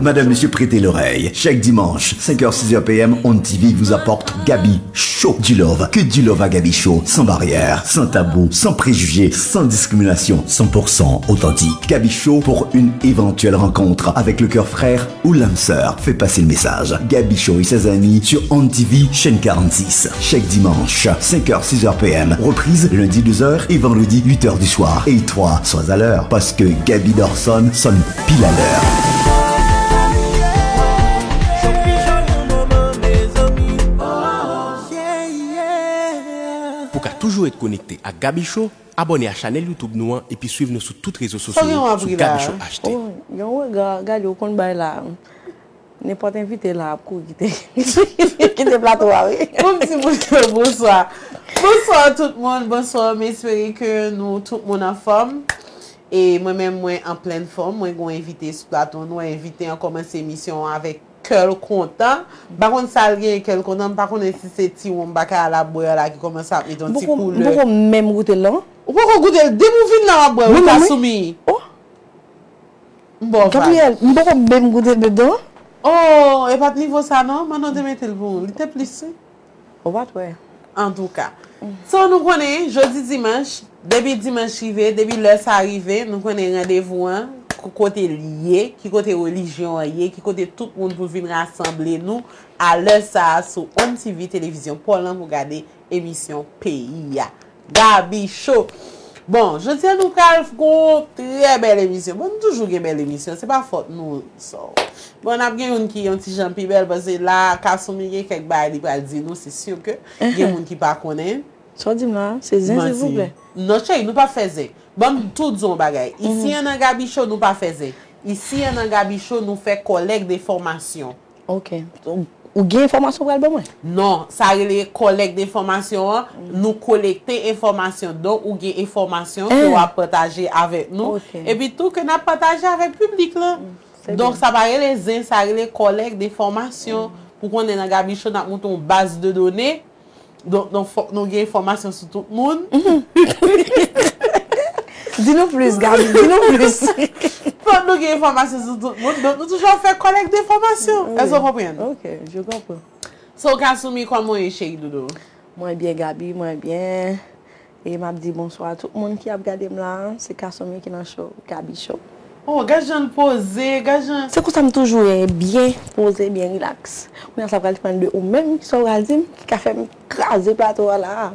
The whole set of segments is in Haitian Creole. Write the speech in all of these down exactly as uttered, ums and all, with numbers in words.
Madame, monsieur, prêtez l'oreille. Chaque dimanche, cinq heures, six heures P M, On T V vous apporte Gaby Show. Du love, que du love à Gaby Show, sans barrière, sans tabou, sans préjugés, sans discrimination, cent pour cent authentique. Gaby Show pour une éventuelle rencontre avec le cœur frère ou l'âme sœur. Fais passer le message. Gaby Show et ses amis sur On T V, chaîne quarante-six. Chaque dimanche, cinq heures, six heures P M. Reprise lundi deux heures et vendredi huit heures du soir. Et toi, sois à l'heure, parce que Gaby Dorson sonne pile à l'heure. Pou ka toujou ret konekte ak Gaby Show, abòne a chanèl YouTube nou an epi swiv nou sou tout rezo sosyo yo sou Gaby Show H T. Oh, gen yon rega, gade, ou konn bay la. Nenpòt envite la ap kouri kite, kite plato a, wi. Bon, ti moun yo, bonswa. Bonswa tout moun, bonswa, m espere ke nou tout moun anfòm. E mwen menm, mwen an plèn fòm. Mwen gen yon envite sou plato nou. Envite an kòmanse emisyon an avèk kè l kontan. M pa konn sa l gen, kè l kontan. M pa konnen si se ti wonm baka a l ap bwè a la ki kòmanse ap mete yon ti koulè. M poko menm goute l non. Ou poko goute l? Depi w vin la w ap bwè l, wi, Kasumi. M ba w vag. Gabriel, m poko menm goute l menm non. Oh, e pa t nivo sa non, manno te mete l pou ou. Li te plis, wi. Ou pa t wè. Antouka. So, nou konnen, jodi dimanch, depi dimanch rive, depi lè sa rive, nou konnen randevou an, k- kote l ye, ki kote relijyon an ye, ki kote tout moun pou vin rasanble nou a lè sa a sou On T V, televizyon pa w lan pou gade emisyon peyi a. Gaby Show. Bon, jodi a nou pral gon trè bèl emisyon. Bon, nou toujou gen bèl emisyon, se pa fòt nou. So. Bon, n ap gen youn ki yon ti jan pi bèl, paske la, Kasumi gen kèk bagay li pral di nou, se si ke gen moun ki pa konnen. Sa w di m la, se zen, silvouplè. Non, cheri, nou pa fè zen. Ban m tou di yon bagay. Isi an nan Gaby Show, nou pa fè zen. Isi an nan Gaby Show, nou fè kòlèk de fòmasyon. Ok. Ou gen enfòmasyon pral ban mwen? Non, sa rele kòlèk de fòmasyon an. Nou kolekte enfòmasyon. Donk, ou gen enfòmasyon ke w ap pataje avèk nou. Epi tou ke n ap pataje avèk piblik lan. Donk, sa pa rele zen, sa rele kòlèk de fòmasyon. Pou konnen nan Gaby Show, n ap monte yon baz de done. Donk, donk fòk nou gen enfòmasyon sou tout moun. Di nou plis, Gaby, di nou plis. Fòk nou gen enfòmasyon sou tout moun. Donk, nou toujou ap fè kòlèk de enfòmasyon. Èske w konprann? Ok, je comprends. So, Kasumi, kòman w ye, cheri doudou? Mwen byen, Gaby, mwen byen. E m ap di bonswa a tout moun ki ap gade m la. Se Kasumi ki nan show, Gaby Show. Oh, gad jan l poze, gad jan. Se konsa m toujou ye, byen poze, byen rilaks. Kounye a sa pral depann de ou menm, sa w pral di m, ki ka fè m kraze plato a la a.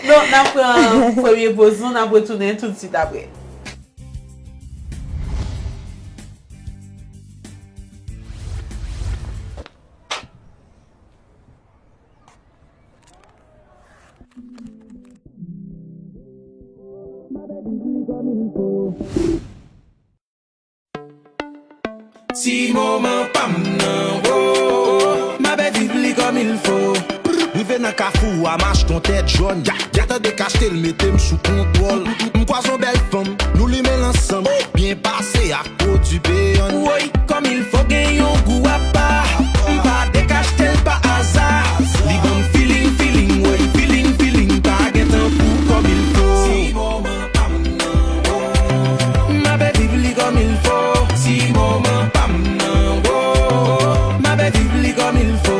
Donk, n ap pran premye poz nou, n ap retounen toutswit apre. Ti moman pa m nan, wo, m ape viv li kòm il fo. Rive nan kafou a, m achte yon tèt jòn. Ya, ya tande kachte l mete m sou kontwòl. M kwaze yon bèl fanm, nou limen l ansanm. Byen pase ak pwodui peyann. Woy, kòm il fo gen yon gou apa. M pa dekachte l pa aza. Li ban m feeling, feeling, woy, feeling, feeling. Pa gen tankou kòm il fo. Ti moman pa m nan, wo. M ape viv li kòm il fo. Ti moman pa m nan, wo. M ape viv li kòm il fo.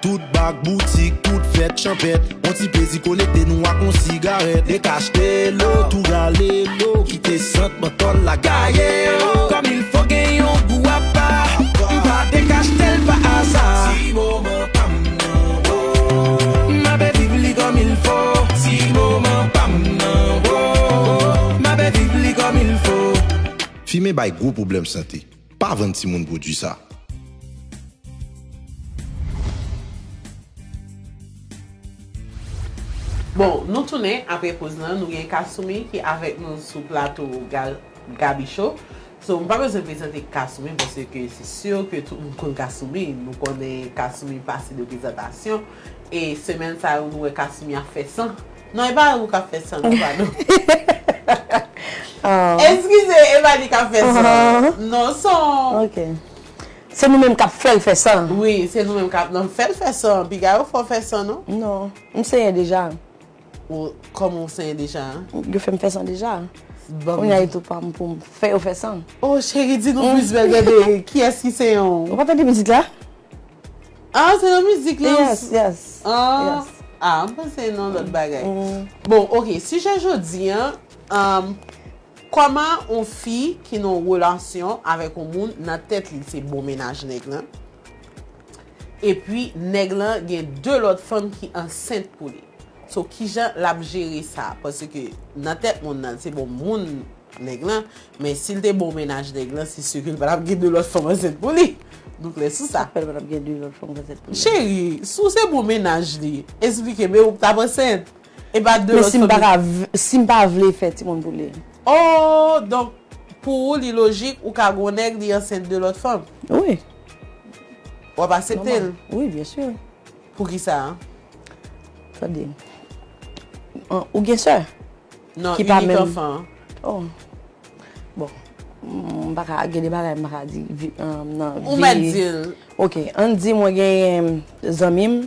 Tout bak, boutik, tout fèt, chanpèt. Yon ti plezi konekte nou ak yon sigarèt. Dekachte lo, tou rale lo, kite sant mantòl la gaye lo. Kòm il fo gen yon gou apa. M pa dekachte l pa aza. Ti moman pa m nan, wo. M ape viv li kòm il fo. Ti moman pa m nan, wo. M ape viv li kòm il fo. Fimen bay gwo pwoblèm sante. Pa vann timoun pwodui sa. Bon, nou tounen apre poz lan. Nou gen Kasumi ki avèk nou sou plato Ga- Gaby Show. So, m pa bezwen prezante Kasumi, paske se si ke tout moun konn Kasumi. Nou konnen Kasumi pase de prezantasyon. E semèn sa yo, nou wè Kasumi ap fè san. Non, e pa ou k ap fè san, non, padon. Eskize, e pa li k ap fè san. Non, son. Ok. Se nou menm k ap fè l fè san. Wi, se nou menm k ap nan fè l fè san. Piga yo fè w fè san, non? Non, m senyen deja. Ou, kòman w senyen deja? Yo fè m fè san deja. Kounye a e tou pa m pou m fè yo fè san. Oh, cheri, di nou plis bèl bebe. Kiyès ki se yon? Ou pa tande mizik la? Ah, se nan mizik la. Yes, yes. Ah, ah, m panse nan lòt bagay. Bon, ok, sijè jodi an, um, kòman yon fi ki nan yon relasyon avèk yon moun nan tèt li se bon mennaj nèg lan. Epi nèg lan gen de lòt fanm ki ansent pou li. So, kijan l ap jere sa? Paske nan tèt moun nan, se bon moun nèg lan, men si l te bon mennaj nèg lan, se si ke l pa t ap gen de lòt fanm ansent pou li. Nou klè sou sa. Sa fè l pa t ap gen de lòt fanm ansent pou li. Cheri, si w se bon mennaj li, esplike m, e ou k t ap ansent. E pa de lòt fanm. Men si m pa ka v-, si m pa vle fè timoun pou li. Oh, donk, pou ou, li lojik, ou ka gon nèg, li ansent de lòt fanm. Wi. W ap aksepte l? Wi, byen si. Poukisa? Tande. An, ou gen sè? Non, ki pa inik menm anfan. Oh. Bon. M pa ka gen de bagay m pa ka di vi-, um, nan vi. Ou mèt di l. Ok, ann di mwen gen zanmi m,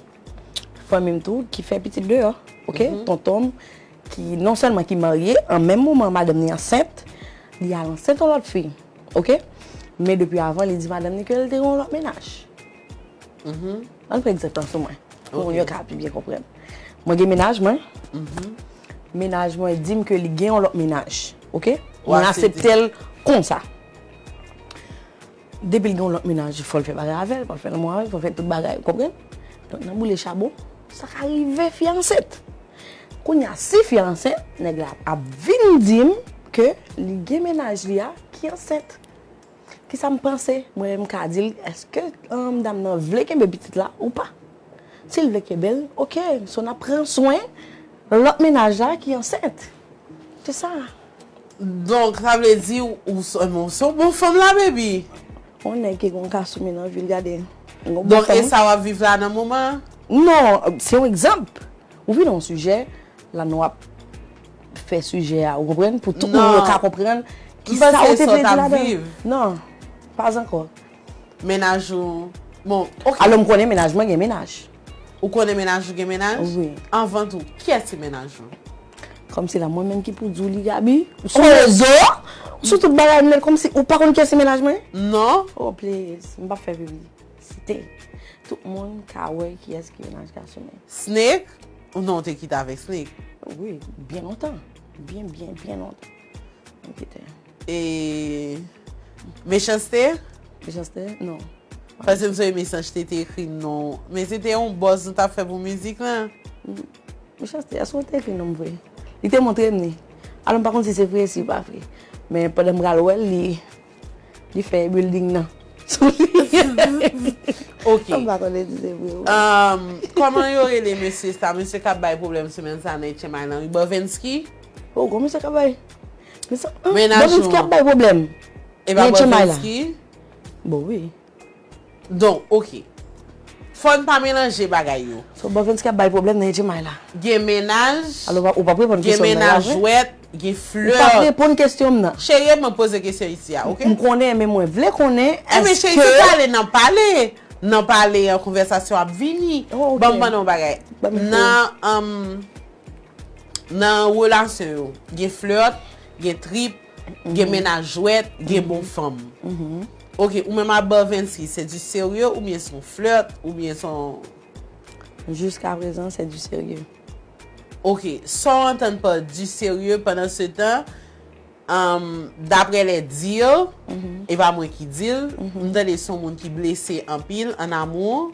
fanmi m tou, ki fè pitit deyò. Ok, tonton m, ki non sèlman ki marye, an menm moman madanm ni ansent, li al ansent yon lòt fi. Ok? Men depi avan, li di madanm ni ke l te gen yon lòt mennaj. Ann pran egzanp lan sou mwen, pou moun yo ka pi byen konprann. Mwen gen mennaj mwen. Mennaj mwen di m ke li gen yon lòt mennaj. Ok? Mwen aksepte l konsa. Depi l gen yon lòt mennaj, fò l fè bagay avè l, fò l fè lanmou avè l, fò l fè tout bagay, ou konprann? Donk, nan boule chabon, sa ka rive fi a ansent. Kounye a, si fi a ansent, nèg la ap vin di m ke li gen mennaj li a ki ansent. Kisa m panse? Mwen, m ka di l, èske, um, dam nan vle kenbe pitit la ou pa? Si l vle kenbe l, ok, so n ap pran swen lòt mennaj la ki ansent. Se sa. Donk, sa vle di ou, ou s-, ou se yon bon fanm la, baby. Yon nèg ki gon gason nan vil, gade. Donk, e sa w ap viv la nan moman an? Non, se yon egzanp. Ou vin nan yon sijè, la nou ap fè sijè a, ou konprann? Pou tout moun yo ka konprann kisa ou te vle di ladan. Non, pa ankò. Mennaj ou, bon, ok. Alò, m konnen mennaj mwen gen mennaj. Ou konnen mennaj ou gen mennaj? Wi. Anvan tou, kiyès ki mennaj ou? Kòmsi la, mwen menm ki pou di w li, Gaby, ou sou rezo, ou sou tout bagay nèt, kòmsi ou pa konn kiyès ki mennaj mwen? Non. Oh, please, m p ap fè piblisite. Tout moun ka wè kiyès ki mennaj gason mwen. Snake? Ou non, ou te kite avèk Snake? Wi, byen lontan. Byen, byen, byen lontan. M kite. E Mechanste? Mechanste? Non. Paske m sonje Mechanste te ekri non. Men se te yon buzz nou t ap fè pou mizik lan. Mechanste, èske w te ekri non m vre? Li te montre m li. Alò, m pa konn si se vre, si pa vre. Men pandan m pral wè l, li, li fè building nan sou li. Ok. M pa konnen si se vre ou pa. Um, kòman yo rele mesye sa? Mesye k ap bay pwoblèm semèn sa nan Etchenmay lan, wi, Bavensky? Oh, gwo mesye k ap bay. Mesye, ah, Bavensky ap bay pwoblèm. E pa Etchenmay la. Bavensky? Bon, wi. Donk, ok. Fò n pa melanje bagay yo. So, Bavensky ap bay pwoblèm nan Etchenmay la. Gen mennaj. Alò, ou pa, ou p ap reponn kesyon m nan, vre? Gen mennaj jwèt, gen flèt. Ou p ap reponn kesyon m nan. Cheri, mwen poze kesyon isi a, ok? M konnen, men mwen vle konnen, èske... Enben, cheri, se pale n ap pale. Nan pale an, konvèsasyon ap vini. Oh, ok. Ban m ban nou yon bagay. Ban m nan, um, nan relasyon yo, gen flèt, gen trip, gen mennaj jwèt, gen bon fanm. Ok, ou menm ak Bavensky, se du sérieux oubyen se yon flèt, oubyen se yon... Jiska prezan, se du sérieux. Ok, sa w antann pa du sérieux pandan se tan, um, d'après les dires, e pa mwen ki di l, m tande se yon moun ki blese anpil an amou,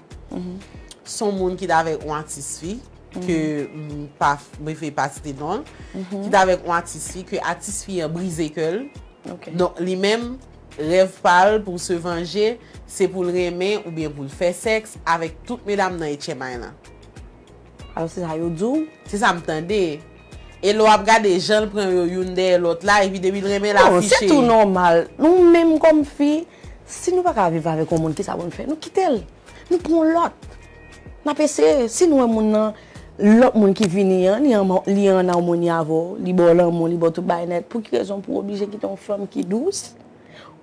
se yon moun ki t avèk yon atis fi, ke m pa, m prefere pa site non l, ki t avèk yon atis fi, ke atis fi an brize kè l. Ok. Donk, li menm, rèv pa l pou se vanje, se pou l renmen oubyen pou l fè sèks avèk tout medam nan Etchenmay lan. Alò, se sa yo di w? Se sa m tande. E lè w ap gade jan l pran yo youn dèyè lòt la, epi depi l renmen l afiche. Non, se tou nòmal. Nou menm kòm fi, si nou pa ka viv avèk yon moun, kisa pou n fè? Nou kite l. Nou pran yon lòt. N ap eseye. Si nou wè moun nan, lòt moun ki vini an, li an, li an amoni avè w, li ba w lanmou, li ba w tout bagay nèt, pou ki rezon pou w oblije kite yon fanm ki dous,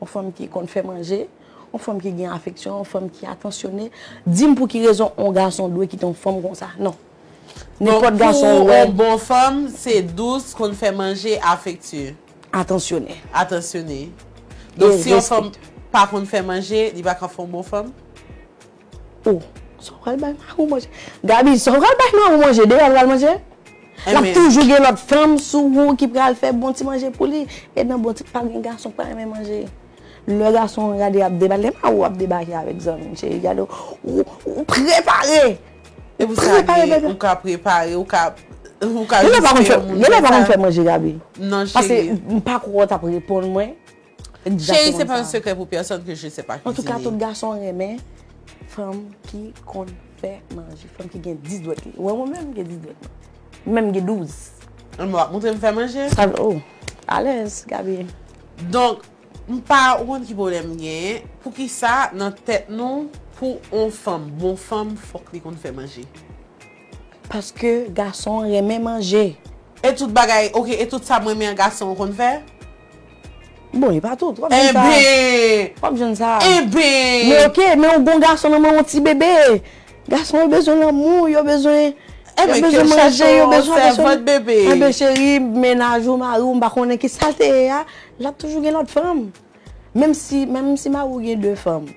yon fanm ki konn fè manje, yon fanm ki gen afeksyon, yon fanm ki atansyone? Di m pou ki rezon yon gason dwe kite yon fanm konsa. Non. Nenpòt gason ou wè. Donk, pou ou, yon bon fanm, se dous, konn fè manje, afektye. Atansyone. Atansyone. Donk, si yon fanm pa konn fè manje, li pa ka fè yon bon fanm? Oh, sa w pral bay mari w manje? Gaby, sa w pral bay mari w manje? Deyò l pral manje? L ap toujou gen lòt fanm sou ou ki pral fè bon ti manje pou li. E nan bon ti, pa gen gason k pa renmen manje. Lè gason an gade ap debake, lè mari w ap debake avèk zanmi l, cheri, gade w, ou prepare. E pou sa gen, ou ka prepare, ou ka ou ka jis peye yon moun fè sa. Gen lè pa konn fè manje, Gaby. Non, cheri. Paske m pa kwè w t ap reponn mwen. Cheri, se pa yon sekrè pou pèsonn ke je sais pas cuisiner. Antouka, tout gason renmen fanm ki konn fè manje, fanm ki gen dis dwèt li. Ou wè mwen menm, m gen dis dwèt mwen. M menm gen douz. Ann, w ap montre m fè manje? Sa, oh, alèz, Gaby. Donk, m pa, ou konn ki pwoblèm m genyen? Poukisa nan tèt nou, pou on fanm, bon fanm, fòk li konn fè manje? Paske gason renmen manje. E tout bagay, ok, e tout sa m renmen an gason an konn fè? Bon, e pa tout. W ap jwenn sa. Ebyen! W ap jwenn sa. Ebyen! Men ok, men ou gon gason nan men yon ti bebe. Gason yo bezwen lanmou, yo bezwen, yo bezwen manje, yo bezwen atansyone. Ebyen cheri, mennaj ou, mari w, m pa konnen ki sa l te ye a, l ap toujou gen lòt fanm. Menm si, menm si mari w gen de fanm.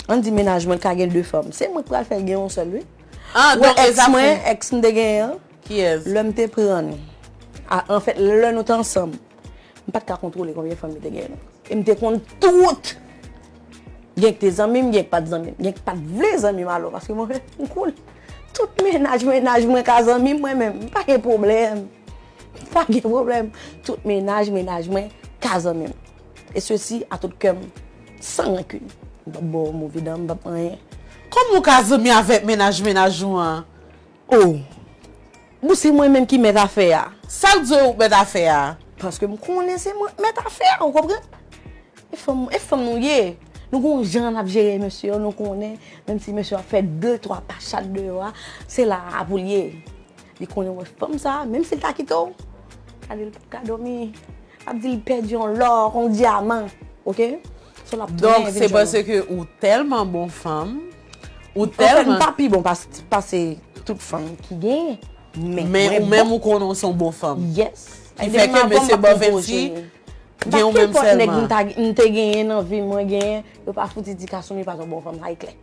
Ann di mennaj mwen ka gen de fanm. Se mwen k pral fè l gen yon sèl, wi. Ah, donk e sa fè. Ou wè èks mwen, èks m te genyen an? Kiyès? Lè m te pran l. Anfèt, lè nou te ansanm, m pa t ka kontwole konbyen fanm li te genyen non. E m te konn tout! Gen k te zanmi m, gen k pa t zanmi m. Gen k pa t vle zanmi m alò, paske mwen, m koul. Tout mennaj, mennaj mwen ka zanmi m, mwen menm. M pa gen pwoblèm. M pa gen pwoblèm. Tout mennaj, mennaj mwen ka zanmi m. Et ceci à tout cœur, sans rancune. M p ap ba w move dan, m p ap anyen. Kòman w ka zanmi avèk mennaj mennaj ou an? Oh! Bon, se mwen menm ki mèt afè a. Sa k di w mèt afè a? Paske m konnen se mwen k mèt afè a, ou konprann? E fanm, e fanm nou ye. Nou gon jan n ap jere mesye yo, nou konnen, menm si mesye yo ap fè de, twa pa chat deyò a, se la a pou l ye. Li konnen w wè fanm sa, menm si l ta kite w, gade l p ap ka dòmi. L ap di l pèdi yon lò, yon dyaman, oke? So l ap tounen vin jwenn ou. Donk, se paske ou tèlman bon fanm, ou tèlman. Anfèt, m pa pi bon pase tout fanm ki genyen, men mwen bon. Men ou menm ou konnen w se yon bon fanm. Yes. Ki fè ke mesye Bòvènsi gen ou menm sèlman. Kenpòt nèg m te genyen nan vi m, mwen genyen, yo pa fouti di Kasumi pa t yon bon fanm, sa e klè.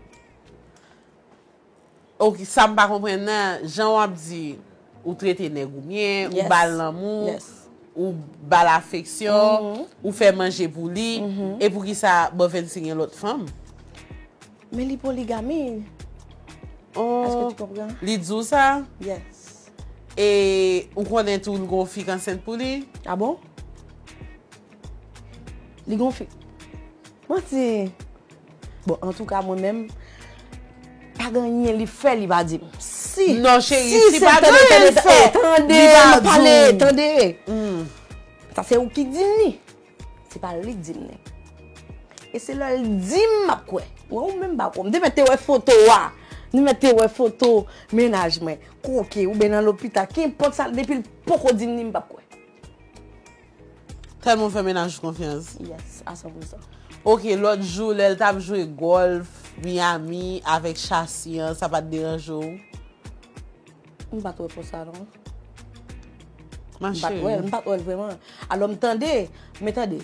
Ok, sa m pa konprann nan, jan w ap di, ou trete nèg ou byen, ou ba l lanmou, ou ba l afeksyon, ou fè manje pou li, e poukisa Bòvènsi gen lòt fanm? Men li poligami. Oh, li di w sa? Yes. E ou konnen tou l gon fi k ansent pou li? A bon? Li gon fi. Manti. Bon, antouka, mwen menm, pa gen anyen li fè, li pa di m. Si, non, cheri, si se pa gen anyen l fè, tande, li pa di w. Tande. Sa se ou ki di m li. Se pa li k di m li. E se lè l di m m ap kwè. Wè, ou menm pa kwè. M te mèt te wè foto a. M te mèt te wè foto mennaj mwen. Koke, oubyen nan lopital. Kenpòt sa, depi l poko di m li, m p ap kwè. Tèlman w fè mennaj ou konfyans. Yes, a san pousan. Oke, lòt jou, lè l t ap jwe gòlf, Miami, avèk Chasi an, sa pa t deranje w? M pa t wè pou sa, non. M pa t wè l, m pa t wè l vrèman. Alò, m tande, men tande,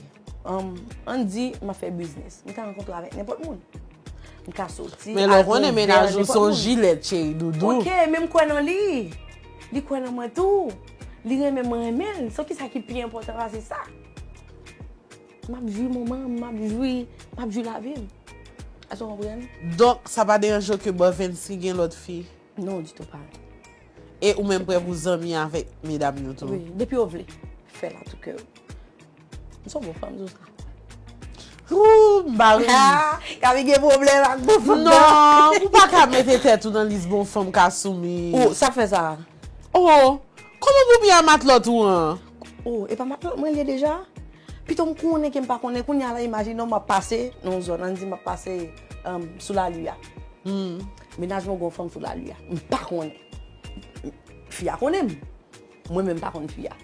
ann di, m ap fè biznis. M ka rankontre avèk nenpòt moun. M ka soti. Men lè w konnen mennaj ou se yon jilèt, cheri doudou. Ok, men m kwè nan li. Li kwè nan mwen tou. Li renmen mwen renmen l. So kisa ki pi enpòtan pase sa? M ap jwi moman m, m ap jwi, m ap jwi lavi m. Èske w konprann? Donk, sa pa deranje w ke Bòvènsi gen lòt fi? Non, ditou pa. E ou menm prè pou zanmi avèk medam yo tou? Wi, depi w vle. Fè l a tou kè w. M se yon bon fanm, di w sa. Ooh, m pa renmen. Gaby gen pwoblèm ak bon fanm nan. Non, ou pa ka mete tèt ou nan lis bon fanm Kasumi. Ou, sa k fè sa? Oh, kòman pou byen a matlòt ou an? Oh, e pa matlòt mwen l ye deja? Pito m konnen ke m pa konnen. Kounye a la, imajine w, m ap pase nan yon zòn, ann di m ap pase, um, sou lali a. Mennaj mwen gen yon fanm sou lali a. M pa konnen. Fi a konnen m. Mwen menm m pa konn fi a.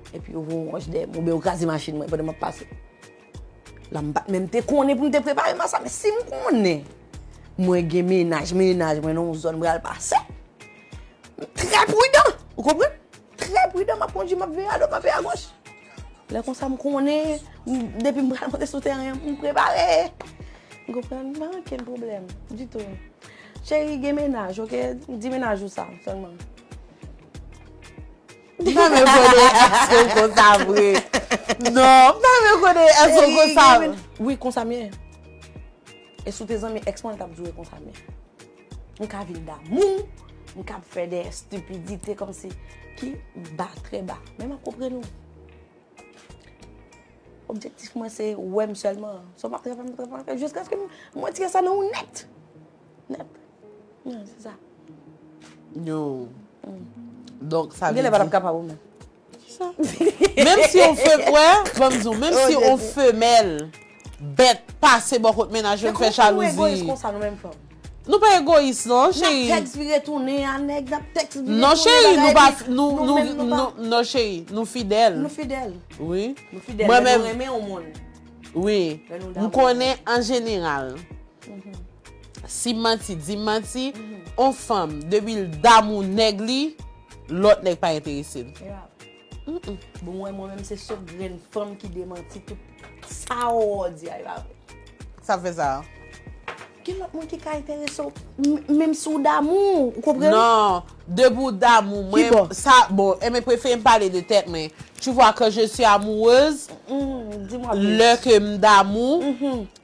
Epi yo voye yon wòch dèyè m, oubyen yo kraze machin mwen pandan m ap pase. La m pa t menm te konnen pou m te prepare m a sa, men si m konnen mwen gen mennaj, mennaj mwen nan yon zòn m pral pase, m trè pridan, ou konprann? Trè pridan, m ap kondui, m ap veye adwat, m ap veye agoch. Lè konsa m konnen, m- depi m pral monte sou teren, m prepare. M konprann, pa ankenn pwoblèm ditou. Cheri, gen mennaj, oke? Di mennaj ou sa sèlman. M pa menm konnen èske w konsa vre. Non, m pa menm konnen èske w konsa. Wi, konsa m ye. E si w te zanmi èks mwen, l t ap di w e konsa m ye. M ka vin damou, m ka fè de estipidite kòmsi ki ba, trè ba. Men m ap konprann ou. Objektif mwen se wè m sèlman. Sa w pa trè pa m trè pa m trè jiskaske m retire sa nan ou nèt. Nèt. Non, se sa. Yo. Donk sa vle Genlè pa t ap di. Kapab ou menm. Menm si yon femèl, wè, ban m di w, menm si yon femèl bèt pase bò kot mennaj yo, l fè Egoyis jalouzi. Konsa nou menm fanm. Nou pa egoyis non, N ap cheri. Tèks vire tounen a nèg, n ap tèks vire Non, tounen cheri, nou bagay, pa epi nou nou nou menm nou pa- nou- non, cheri, nou fidèl. Nou fidèl. Wi. Nou fidèl. Mwen Lè nou menm- renmen yon moun. Wi. Lè nou M damou. Konnen an jeneral. Si m manti, di m manti, on fanm, depi l damou nèg li, lòt nèg pa enterese l. Bon, mwen, mwen menm, se sòt grenn fanm ki demanti tout sa w di a, e pa vre. Sa fè sa. Gen lòt moun ki ka enterese w, m- menm si w damou, ou konprann? Non, depi w damou, Ki bò? Mwen, sa, bon, e mwen prefere m pale de tèt mwen. Tu vois, quand je suis amoureuse, Mm, di mwen plis. Lè ke m damou,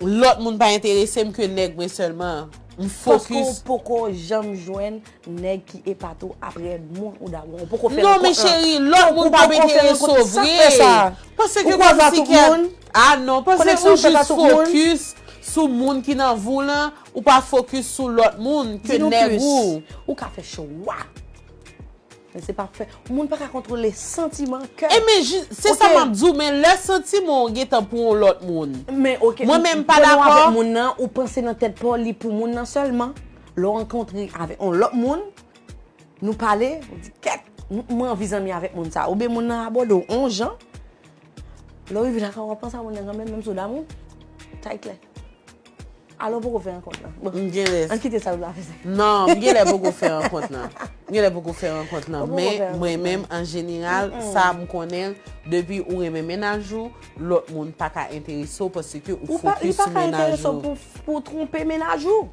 lòt moun pa enterese m ke nèg mwen sèlman. M Paske w fokis. Poko janm jwenn nèg ki epate w apre moun ou damou. Ou poko fè Non, rankont men lan. cheri, lòt Ou moun pa pa p poko fè enterese rankont. w Sa k vre. fè sa? Paske Ou kwaze a kòmsi tout ke. Moun? Ah non, paske Koneksyon ou fèt a jis tout moun? Fokis sou moun ki nan vi w lan, ou pa fokis sou lòt moun ke Di nou nèg plis. Ou. Ou ka fè chwa. Men se pa fè. Moun pa ka kontwole santiman kè. E men, ji- se sa Ok. M ap di w, men lè santiman w gentan pou yon lòt moun. Men ok, Mwen menm pa pran nou dakò. Avèk moun nan, ou panse nan tèt pa w li pou moun nan sèlman. Lè w rankontre avèk yon lòt moun, nou pale, ou di kèt, m- mwen anvi zanmi avèk moun sa. Oubyen moun nan abòde w on jan. Lè w rive lakay w ap panse a moun nan kanmenm, menm si w damou. Sa e klè. Alò, w poko fè rankont lan. Bon, M genlè. Ann kite sa w la fè. Non, m genlè poko fè rankont lan. M genlè poko fè rankont lan. Ou poko Men fè rankont mwen lan. Menm, an jeneral, sa m konnen, depi ou renmen mennaj ou, lòt moun pa ka enterese w paske ou Ou pa, li fokis pa sou ka mennaj enterese w ou. Pou, pou twonpe mennaj ou.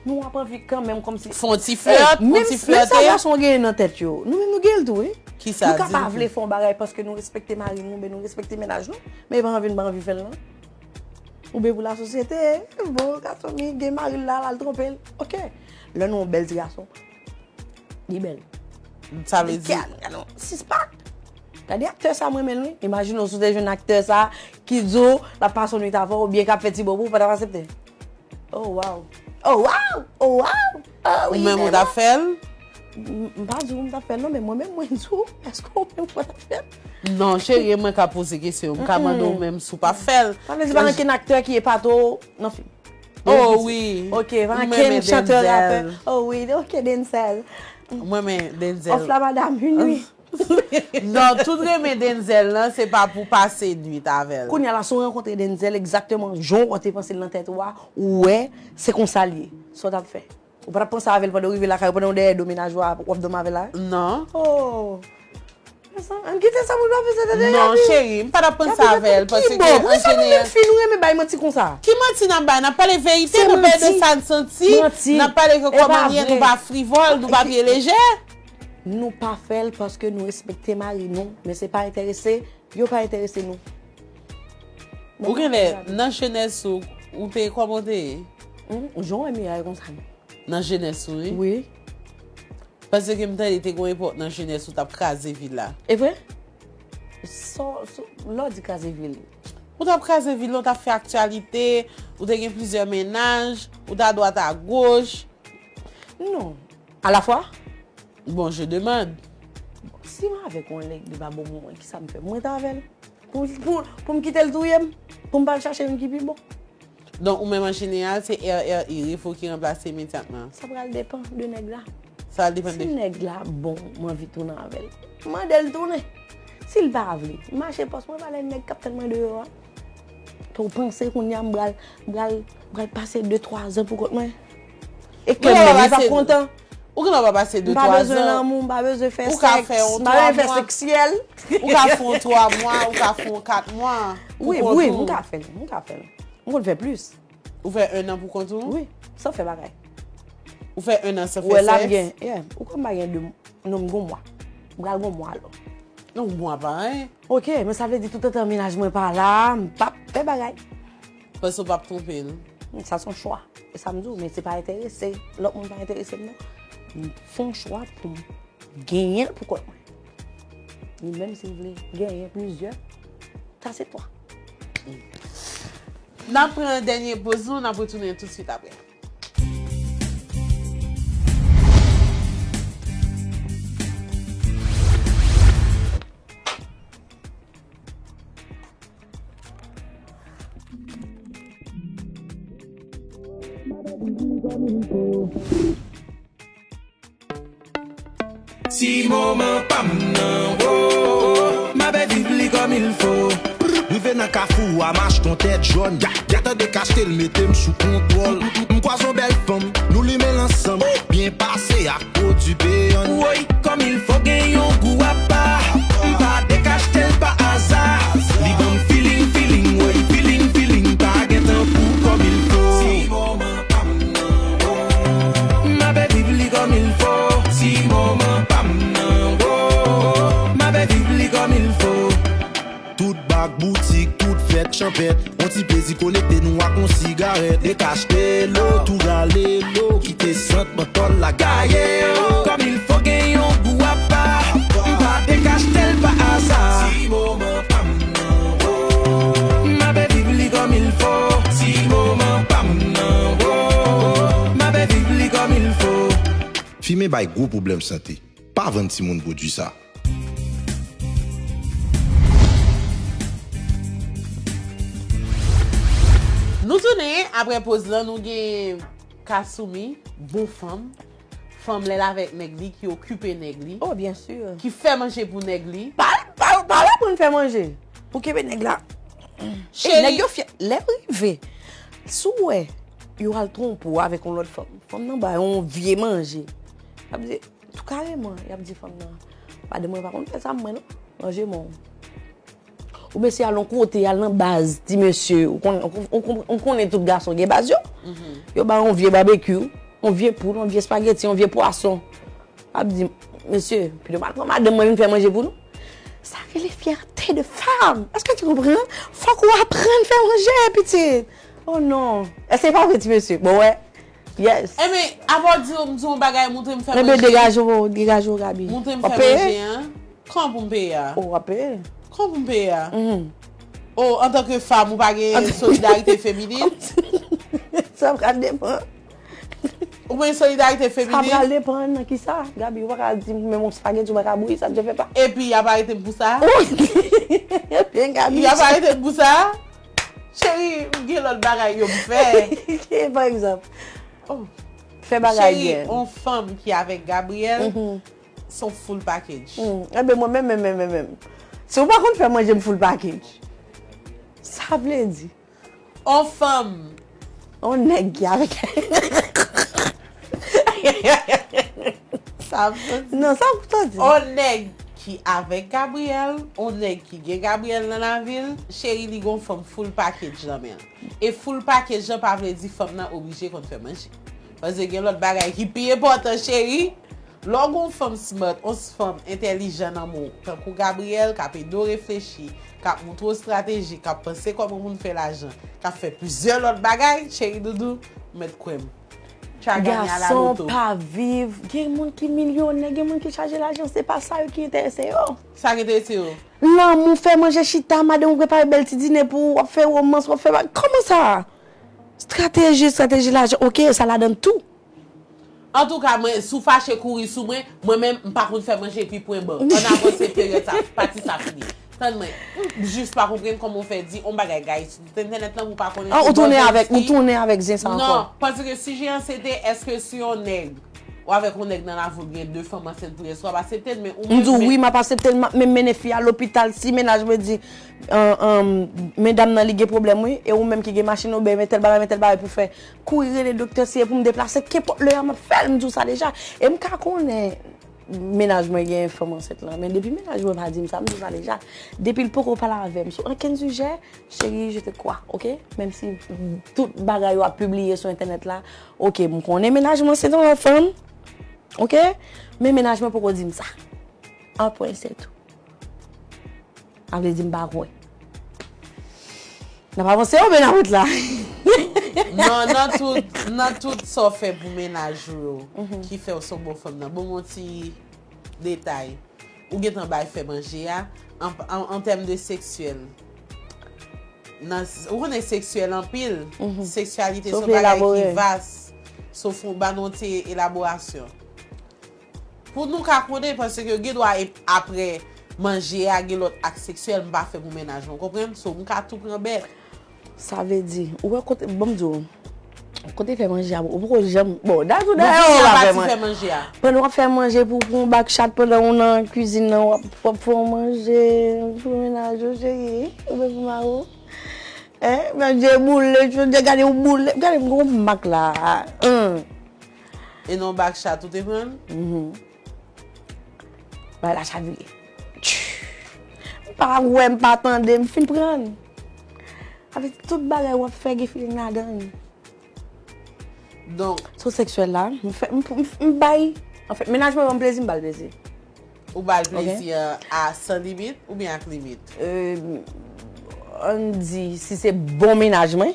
Nou ap anvi kanmenm kòmsi. Fè yon ti flèt, Menm yon ti menm sa flète. Gason genyen nan tèt yo. Nou menm nou genyen l tou, wi. Kisa, Nou ka di pa nou vle fè yon bagay paske nou respekte mari nou, oubyen nou respekte mennaj nou, men pa anvi n pa anvi fè l non. Oubyen pou lasosyete, bon, gason mi gen mari l la, l al twonpe l. Ok. Lè nou yon bèl ti gason. Li bèl. Sa vle di. Gade, gade yon six pack. Gade aktè sa mwen menm wi. Imajine w si w te jwenn aktè sa ki di w l ap pase yon nwit avè w oubyen k ap fè ti bobo, ou pa t ap aksepte. Oh wow. Oh wow. Oh wow. Oh Ou wi. menm ou t ap fè l? M m pa di w m t ap fè l non, men mwen menm mwen di w, èske w menm ou pa t ap fè l? Non, cheri, e mwen ka poze kesyon. M ka mande w menm si w pa fè l. Sa vle di pa gen ankenn aktè ki epate w nan fim. Oh wi. Ok, pa M gen renmen chantè rapè. Denzel. Oh wi, ok, Denzel. Mwen renmen Denzel. Of la madam, wi. Non, tout renmen Denzel lan, se pa pou pase nwit avè l. Kounye a la, si w rankontre Denzel egzakteman jan w te panse l nan tèt ou a, ou wè, se konsa l ye. Sa w t ap fè? Ou pa t ap panse avè l pandan w rive lakay ou, pandan w dèyè do mennaj ou a, w ap dòmi avè l la? Non. Oh. Ann kite sa moun pa panse tande. Non, cheri, m pa t ap panse avè l, paske Kibò, poukisa nou anjeneral menm fi nou renmen bay manti konsa? Ki manti n ap bay? N ap pale verite, Se n ap pale de manti. Sa n santi, Manti. N ap pale ke E pa kòman n ye, vre. Nou pa frivòl, nou pa vye lejè. Nou pa fè l paske nou respekte mari nou, men se pa enterese, yo pa enterese nou. Ou genlè, nan jenès ou, ou te kòman w te ye? Hmm, jan w wè Miray konsa. Nan jenès ou, wi. Wi. Paske m tande te gon epòk nan jenès ou t ap kraze vil la. E vre? So, so, lè w di kraze vil. Ou t ap kraze vil la, ou t ap fè aktyalite, ou te gen plizyè mennaj, ou t adwat agoch. Non. Alafwa? Bon, je demande. Si m avèk yon nèg, li pa bon pou mwen, kisa m fè? Mwen rete avè l. Pou, pou, pou m kite l touye m? Pou m pa al chache youn ki pi bon? Donk, ou menm an jeneral, se R R I, refo ki ranplase imedyatman. Sa pral depann de nèg la. Sa pral depann Si de. Nèg la bon, m anvi tounen avè l. Mande l tounen. Si l pa vle, mache pòs mwen, pale nèg k ap tann mwen deyò a. Pou w panse kounye a m pral, m pral, m pral pase de twa zan pou kont mwen. E kè m menm, li p ap kontan. Ou gen lè w pa pase de, twa zan. M pa bezwen lanmou, m pa bezwen fè sèks, m pa bezwen fè seksyèl. Ou ka fè yon twa mwa, ou ka fè yon kat mwa. Wi, wi, m ka fè l, m ka fè l. M konn fè plis. Ou fè en an pou kont ou? Wi, san fè bagay. Ou fè en an san fè sèks? Ou wè la m gen, yeah, ou kwè m pa gen de, non, m gon mwa. M pral gon mwa alò. Non, mwa pa anyen. Ok, men sa vle di toutotan mennaj mwen pa la, m p ap fè bagay. Paske w p ap twonpe l. Sa se yon chwa. E sa m di w, men se pa enterese. Lòt moun pa enterese m non. M fè yon chwa pou m genyen l pou kont mwen. Ni menm si l vle genyen plizyè, sa se twa. N ap pran dènye poz nou, n ap retounen toutswit apre. Ti moman pa m nan, wo, m ape viv li kòm il fo. Rive nan kafou a, m achte yon tèt jòn. Gade dekachte l, mete m sou kontwòl. M kwaze yon bèl fanm, nou limen l ansanm. Byen pase ak pwodui peyann. Woy, kòm il fo gen yon gou apa. M pa dekachte l pa aza. Li ban m feeling, feeling, woy, feeling, feeling. Pa gen tankou kòm il fo. M ape viv li kòm il fo. Ti moman pa m nan, wo. M ape viv li kòm il fo. Tout bak, boutik, tout fèt, chanpèt. On ti plezi konekte nou ak on sigarèt. Dekachte lo, tou rale lo, kite sant mantòl la gaye. Kòm il fo gen yon gou apa. M pa dekachte l pa aza. Ti moman pa m nan, wo. M ape viv li kòm il fo. Ti moman pa m nan, wo. M ape viv li kòm il fo. Fimen bay gwo pwoblèm sante. Pa vann timoun pwodui sa. Nou tounen, apre poz lan, nou gen Kassoumi, bon fanm. Fanm lè l avèk nèg li, ki okipe nèg li. Oh, byen si. Ki fè manje pou nèg li. Pa, pa, pa aprann fè manje. Pou kenbe nèg la. Cheri. E nèg yo fyè. Lè rive, si w wè, yo al twonpe w avèk yon lòt fanm. Fanm nan ba yon vye manje. Y ap di, tou kareman, y ap di fanm nan, madanm mwen pa konn fè sa pou mwen non. Manje mwen. Oubyen se al yon kote, al nan baz, ti mesye, ou konn, ou, ou, ou, ou konnen tout gason gen baz yo. Yo ba yon vye babekyou, yon vye poul, yon vye espageti, yon vye pwason. Ap di, mesye, pito m al pran madanm mwen vin fè manje pou nou. Sa rele fierté de femme. Èske tu comprends? Fòk ou aprann fè manje, pitit. Oh non. Èske se pa vre, ti mesye? Bon, wè. Yes. Enben, apa w di m di yon bagay, montre m fè manje. Enben, degaje w, degaje w, Gaby. Montre m fè manje, an. Kòman pou m peye a? Oh, w ap peye. Kòman pou m peye a? Oh, antanke fanm, ou pa gen solidarite feminin? Sa pral depann. Ou pa gen solidarite feminin? Sa pral depann nan kisa, Gaby? Ou pa ka di m menm yon spaghetti, ou pa ka bouyi, ça ne se fait pas. Epi, y ap arete m pou sa? Wi. Ebyen, Gaby. Y ap arete m pou sa? Cheri, m gen lòt bagay yo pou fè. Ki, pa egzanp? Oh. Fè bagay byen. Cheri, yon fanm ki avèk Gabriel, se yon full package. Hmm. Enben, mwen menm, menm, menm, menm, menm. Si w pa konn fè manje, m full package. Sa vle di? Yon fanm. Yon nèg ki avèk. Sa vle di? Non, sa pou sa di? Yon nèg ki avèk Gabriel, yon nèg ki gen Gabriel nan lavi l, cheri, li gon fanm full package nan men l. E full package lan pa vle di fanm nan oblije konn fè manje. Paske gen lòt bagay ki pi enpòtan, cheri. Lè w gon fanm smart, yon fanm entèlijan nan men w, tankou Gabriel, k ap ede w reflechi, k ap montre w estrateji, k ap panse kòman pou n fè lajan, k ap fè plizyè lòt bagay, cheri doudou, ou mèt kwè m. Tu as gagné à la loto. Gason pa viv, gen moun ki milyonè, gen moun ki chaje lajan, se pa sa yo ki enterese yo. Sa ki enterese yo? Lanmou, fè manje chita, madanm ou prepare bèl ti dine pou ou, w ap fè womans, w ap fè ba-, kòman sa? Estrateji, estrateji lajan, ok, sa ladan tou. Antouka, mwen, si w fache kouri sou mwen, mwen menm, m pa konn fè manje epi pwen ban. Ann avanse peryòd sa, pati sa fini. Tann mwen, m jis pa konprann kòman w fè di yon bagay, guys, sou entènèt lan, ou pa konnen. Ah, ou tounen avèk, ou tounen avèk zen sa ankò. Non, paske sijè an se te, èske si yon nèg Ou avèk yon nèg nan lavi w gen de fanm ansent pou yè swa, w ap aksepte l, men ou menm. M di w wi, m ap aksepte l, m ap menm mennen fi a lopital si mennaj mwen di, medam nan li gen pwoblèm wi, e ou menm ki gen machin oubyen men tèl bagay, men tèl bagay pou fè, kouri rele doktè si e pou m deplase, kenpòt lè a m ap fè l, m di w sa deja. E m ka konnen mennaj mwen gen fanm ansent lan, men depi mennaj mwen pa di m sa, m di w sa deja. Depi l poko pale avè m sou ankenn sijè, chérie, je te crois, ok? Menm si tout bagay yo ap pibliye sou entènèt la, ok, m konnen mennaj mwen se yon lòt fanm, ok? Men mennaj mwen poko di m sa. An pwen se tou. Sa vle di m pa kwè. N ap avanse oubyen n ap ret la? Non, nan tout, nan tout sa w fè pou mennaj ou yo, ki fè w se yon bon fanm nan, ban m yon ti detay. Ou gentan bay fè manje a, an, an, an tèm de seksyèl. Nan, ou konnen seksyèl anpil. Seksyalite se yon bagay ki vas. So, fò w ban nou ti elaborasyon. Pou nou ka konnen, paske gen dwa e, apre manje a, gen lòt ak seksyèl m pa fè pou mennaj mwen, w konprann? So, m ka tou pran bèt. Sa vle di, ou wè kote, ban m di w, kote fè manje a, ou poko janm, bon, dayè tou dayè ou pa fè manje. Pandan w ap fè manje pou, pou yon bak chat, pandan ou nan kwizin nan, w ap, w ap fè yon manje pou mennaj ou, cheri, oubyen pou mari w. Hein? Manje boule, jodi a gade yon boule, gade m gon mak la. Hein. E nan bak chat ou te pran l? Bagay la chavire. M pa wè, m pa tande, m fin pran. Avèk tout bagay w ap fè gen feeling ladan l. Donk. Sou seksyèl la, m fè, m, m, m bay. Anfèt, mennaj mwen ban m plezi, m ba l plezi. Ou ba l plezi a san limit oubyen ak limit? Ann di, si se bon mennaj mwen,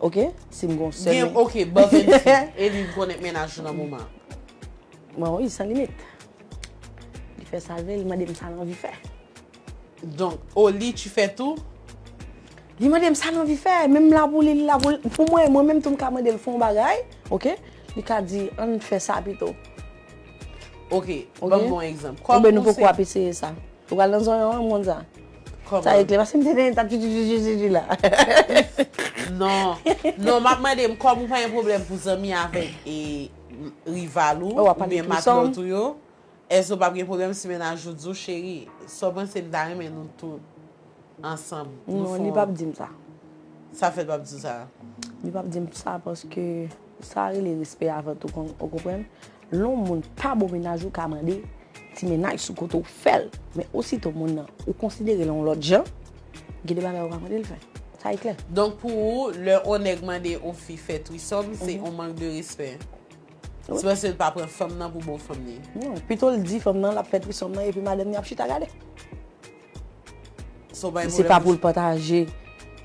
ok? Si m gon sèl. Ok, ban m di, e li rekonèt mennaj ou nan moman. Mwen, wi, san limit. Li fè sa l vle, li mande m sa l anvi fè. Donk, au lit, tu fais tout? Li mande m sa l anvi fè, men m la pou li, li la pou li. Pou mwen, mwen menm tou m ka mande l fè yon bagay, ok? Li ka di, ann fè sa pito. Ok, ban m yon egzanp. Oubyen nou poko ap eseye sa. Ou pral nan zonyon an, moun sa. Sa e klè, paske m te tande tap tchitchitchitchi la. Non. Non, m ap mande m, kòm ou pa gen pwoblèm pou zanmi avèk e rival ou, oubyen matlòt ou yo, èske w p ap gen pwoblèm si mennaj ou di w, cheri, sa w panse m ta renmen nou tout ansanm? Non, li p ap di m sa. Sa fè l p ap di w sa? Li p ap di m sa paske sa rele respè avan tou, ou konprann? Lè yon moun pa bon mennaj ou ka mande ti mennaj sou kote w fè l, men osito moun nan ou konsidere l yon lòt jan, gen de bagay ou ka mande l fè. Sa e klè. Donk pou ou, lè yon nèg mande yon fi fè trisòm, se yon mank de respè. Se paske l pa pran fanm nan pou bon fanm li. Non, pito l di fanm nan l ap fè trisòm nan epi madanm li ap chita gade. Se pa pou l pataje,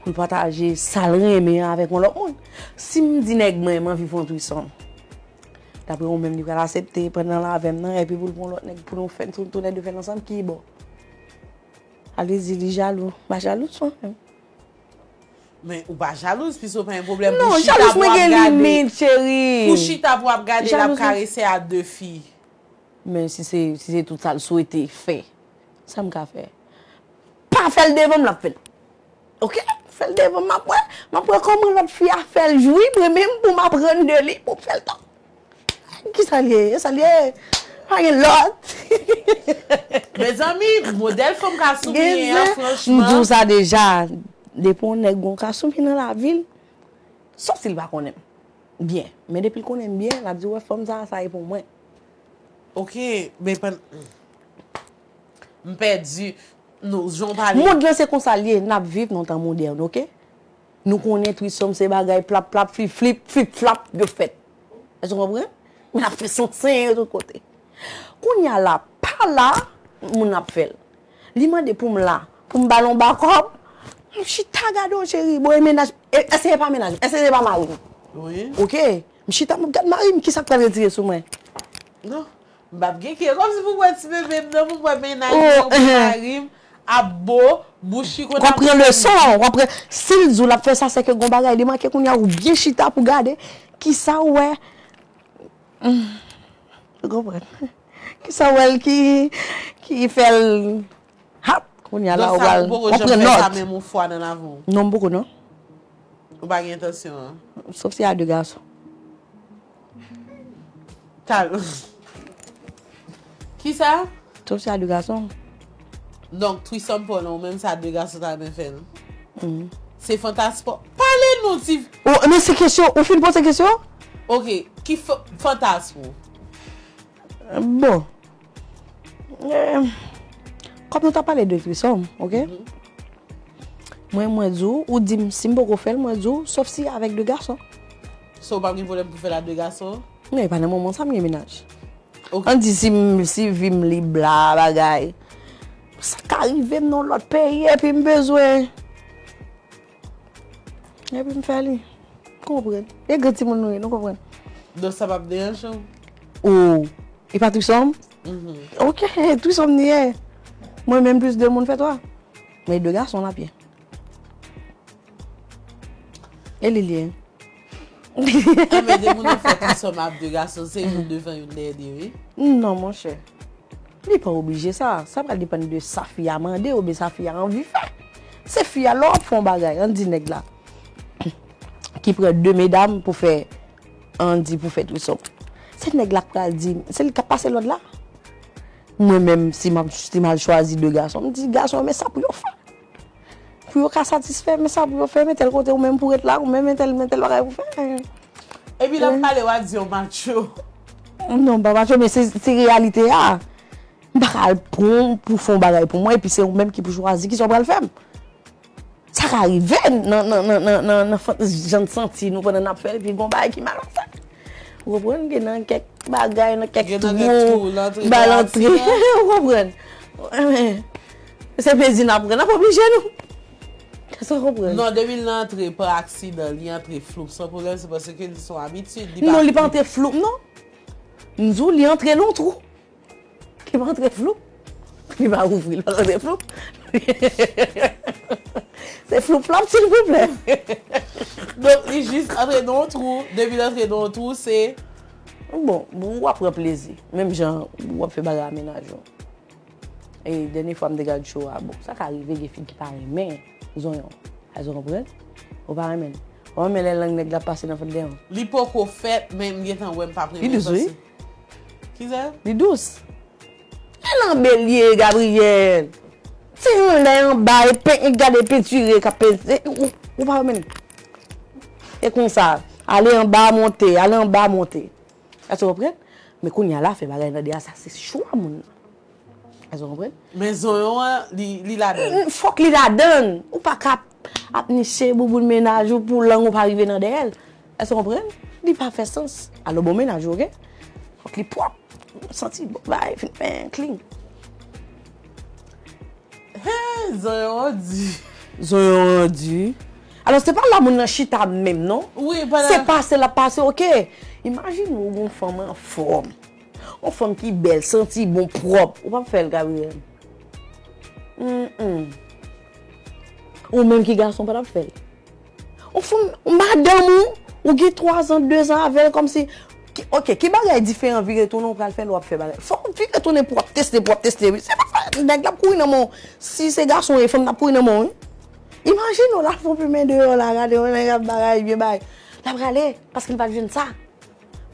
pou l pataje sa l renmen an avèk yon lòt moun. Si m di nèg mwen m anvi fè yon trisòm, daprè ou menm li pral aksepte pran nan l avè m nan epi pou l pran yon lòt nèg pou nou fè, tou, tou lè de fè l ansanm, ki bò? Sa vle di li jalou. M pa jalouz mwen menm. Men ou pa jalouz, piske w pa gen pwoblèm pou chita pou w ap gade. Non, jalouz mwen gen limit, cheri. Pou chita pou w ap gade l ap karese a de fi. Men si se, si se tout sa l swete fè, sa m ka fè? Pa fè l devan m, l ap fè l. Ok? Fè l devan m, m ap wè. M ap wè kòman lòt fi a fè l jwi, mwen menm pou m aprann de li, pou m fè l tou. Kisa l ye? E sa l ye? Pa gen lòt. Mezanmi, modèl fanm Kasumi an, franchman. M di w sa deja. Depi yon nèg gon Kasumi nan lavi l, sòf si l pa konnen m byen. Men depi l konnen m byen, l ap di, wè, fanm sa, sa e pou mwen. Ok, men pann. M pèdi. Non, jan w pale. Mond lan se konsa l ye, n ap viv nan tan modèn, ok? Nou konnen trisòm se bagay plap plap, flip flip, flip flap, yo fèt. Èske w konprann? Men n ap fè sansen yo tout kote. Kounye a la, pa la, moun ap fè l. Li mande pou m la, pou m ba l yon ba kòb. M chita gade w, cheri, bon, e mennaj, èske se pa mennaj m? Èske se pa mari m? Wi. Ok. M chita, m ap gad mari m, kisa k pral retire sou mwen? Non. M p ap gen kè kòmsi pou m wè ti bebe m nan, pou m wè mennaj mwen oubyen mari m ap bo, bouch li konn ap. W ap pran leson, w ap pran. Si l di w l ap fè sa, sèke gon bagay de manke kounye a, ou byen chita pou gade kisa w wè. Ou konprann? Kisa w wè l ki, ki fè l hap? Kounye a la, w pral, w ap pran nòt. Donk sa, ou poko janm fè sa menm yon fwa nan lavi w? Non, m poko, non. Ou pa gen entansyon an? Sòf si a de gason. Kisa? Sòf si a de gason. Donk, trisòm pa w lan, ou menm sa de gason ta renmen fè l. Se fantasm pa w. Pale nou, ti. Ou, men se kesyon, ou fin poze kesyon? Ok, ki f- fantasm ou? Bon. Eh, kòm nou ta pale de trisòm, ok? Mwen, mwen di w, ou di m si m poko fè l, mwen di w, sòf si avèk de gason. So, ou pa gen pwoblèm pou fè l a de gason? Men, e pa nan moman sa m gen mennaj. Ok. Ann di si m, si vi m lib la, bagay. Sa ka rive m nan lòt peyi, epi m bezwen. Epi m fè li. Konprann. E grann timoun nou ye, nou konprann. Donk, sa p ap deranje w? Ou, e pa trisòm? Ok, trisòm ni ye. Mwen menm plis de moun fè twa. Men de gason l ap ye. E li l ye. Enben, de moun nan fè trisòm ap de gason, se youn devan youn dèyè de, wi. Non, monchè. Li pa oblije sa. Sa pral depann de sa fi a mande oubyen sa fi a anvi fè. Se fi a, lè w ap fè yon bagay, ann di nèg la ki pran de medam pou fè, ann di pou fè trisòm. Se nèg la k pral di, se li k ap pase lòd la. Mwen menm, si m ap, si m al chwazi de gason, m di gason, men sa pou yo fè. Pou yo ka satisfè, men sa pou yo fè, men tèl kote ou menm pou ret la, ou menm men tèl, men tèl bagay pou fè. Epi l ap pale, w a di yon macho. Non, pa macho, men se, se reyalite a. M pa ka al pran w pou fè yon bagay pou mwen, epi se ou menm ki pou chwazi kisa w pral fè m. Sa ka rive nan, nan, nan, nan, nan, nan fan- jan n santi nou pandan n ap fè l, epi gon bagay ki mal ap fèt. Ou konprann? Gen nan kèk bagay, nan kèk twou, ba l antre. Ou konprann? Se plezi n ap pran, n ap oblije nou. Èske w konprann? Non, depi l antre pa aksidan, li antre floup, san pwoblèm, se paske li se yon abitid. Li pa Non, li pa antre floup, non. M di w, li antre nan yon twou. Li pa antre floup. Li pa ouvri, li pa antre floup. Se floup flop, silvouplè. Donk, li jis antre nan yon twou. Depi l antre nan yon twou, se Bon, bon, w ap pran plezi. Menm jan w ap fè bagay a mennaj ou. E dènye fwa m te gad show a, bon, sa ka rive gen fi ki pa renmen zonyon. Èske w konprann? Ou pa renmen l. Ou renmen lè lang nèg la pase nan fòt dèyè w. Li poko fèt, men m gentan wè m p ap renmen. Li dous, wi. Kisa? Li dous. E lanbe l ye, Gabriel. Se yon lè anba, e pen, e gade pentire k ap pentire. Ou, ou pa renmen l. E konsa, ale anba, monte, ale anba, monte. Èske w konprann? Men kounye a la, fè bagay nan de a, sa se chwa moun nan. Èske w konprann? Men zonyon an, li, li ladan. Fòk li ladan. Ou pa ka ap niche bouboun mennaj ou pou lang ou pa rive nan dèyè l. Èske w konprann? Li pa fè sans. Alò, bon mennaj ou, ok? Fòk li pwòp. Santi bon, bay, fin pen, clean. Hey, zonyon an di. Zonyon an di. Alò, se pa la moun nan chita menm, non? Wi, pa la. Se pase l ap pase, ok. Imajine ou gon fanm anfòm. Yon fanm ki bèl, santi bon, pwòp. Ou p ap fè l, Gabriel. Mm-mm. Ou menm ki gason, pa t ap fè l. Ou fanm, ou madanm ou, ou gen twa zan, de zan avè l, kòmsi, ki- ok, ki bagay diferan vire tounen ou pral fè lè w ap fè bagay? Fòk ou vire tounen pou w ap teste, pou w ap teste, wi. Se pa sa, nèg la ap kouri nan men w. Si se gason ou ye, fanm nan ap kouri nan men w, wi. Imajine w la fè yon plimen deyò la, gade yon nèg ap bagay, byen bagay. L ap rale, paske l pa t jwenn sa.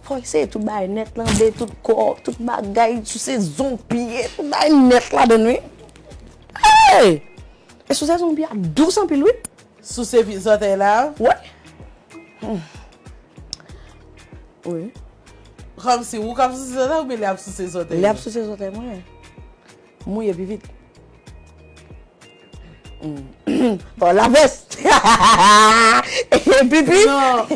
Fò w eseye tout bagay nèt, lanbe tout kò, tout bagay, souse zong, pye, tout bagay nèt ladan l, wi. Hey! E souse zong pye a dous anpil, wi. Souse pi zòtèy la? Wi. Wi. Kòmsi ou k ap souse zòtèy oubyen li ap souse zòtèy? Li ap souse zòtèy mwen. Mouye pi vit. Fò la vès. Pipi. Non.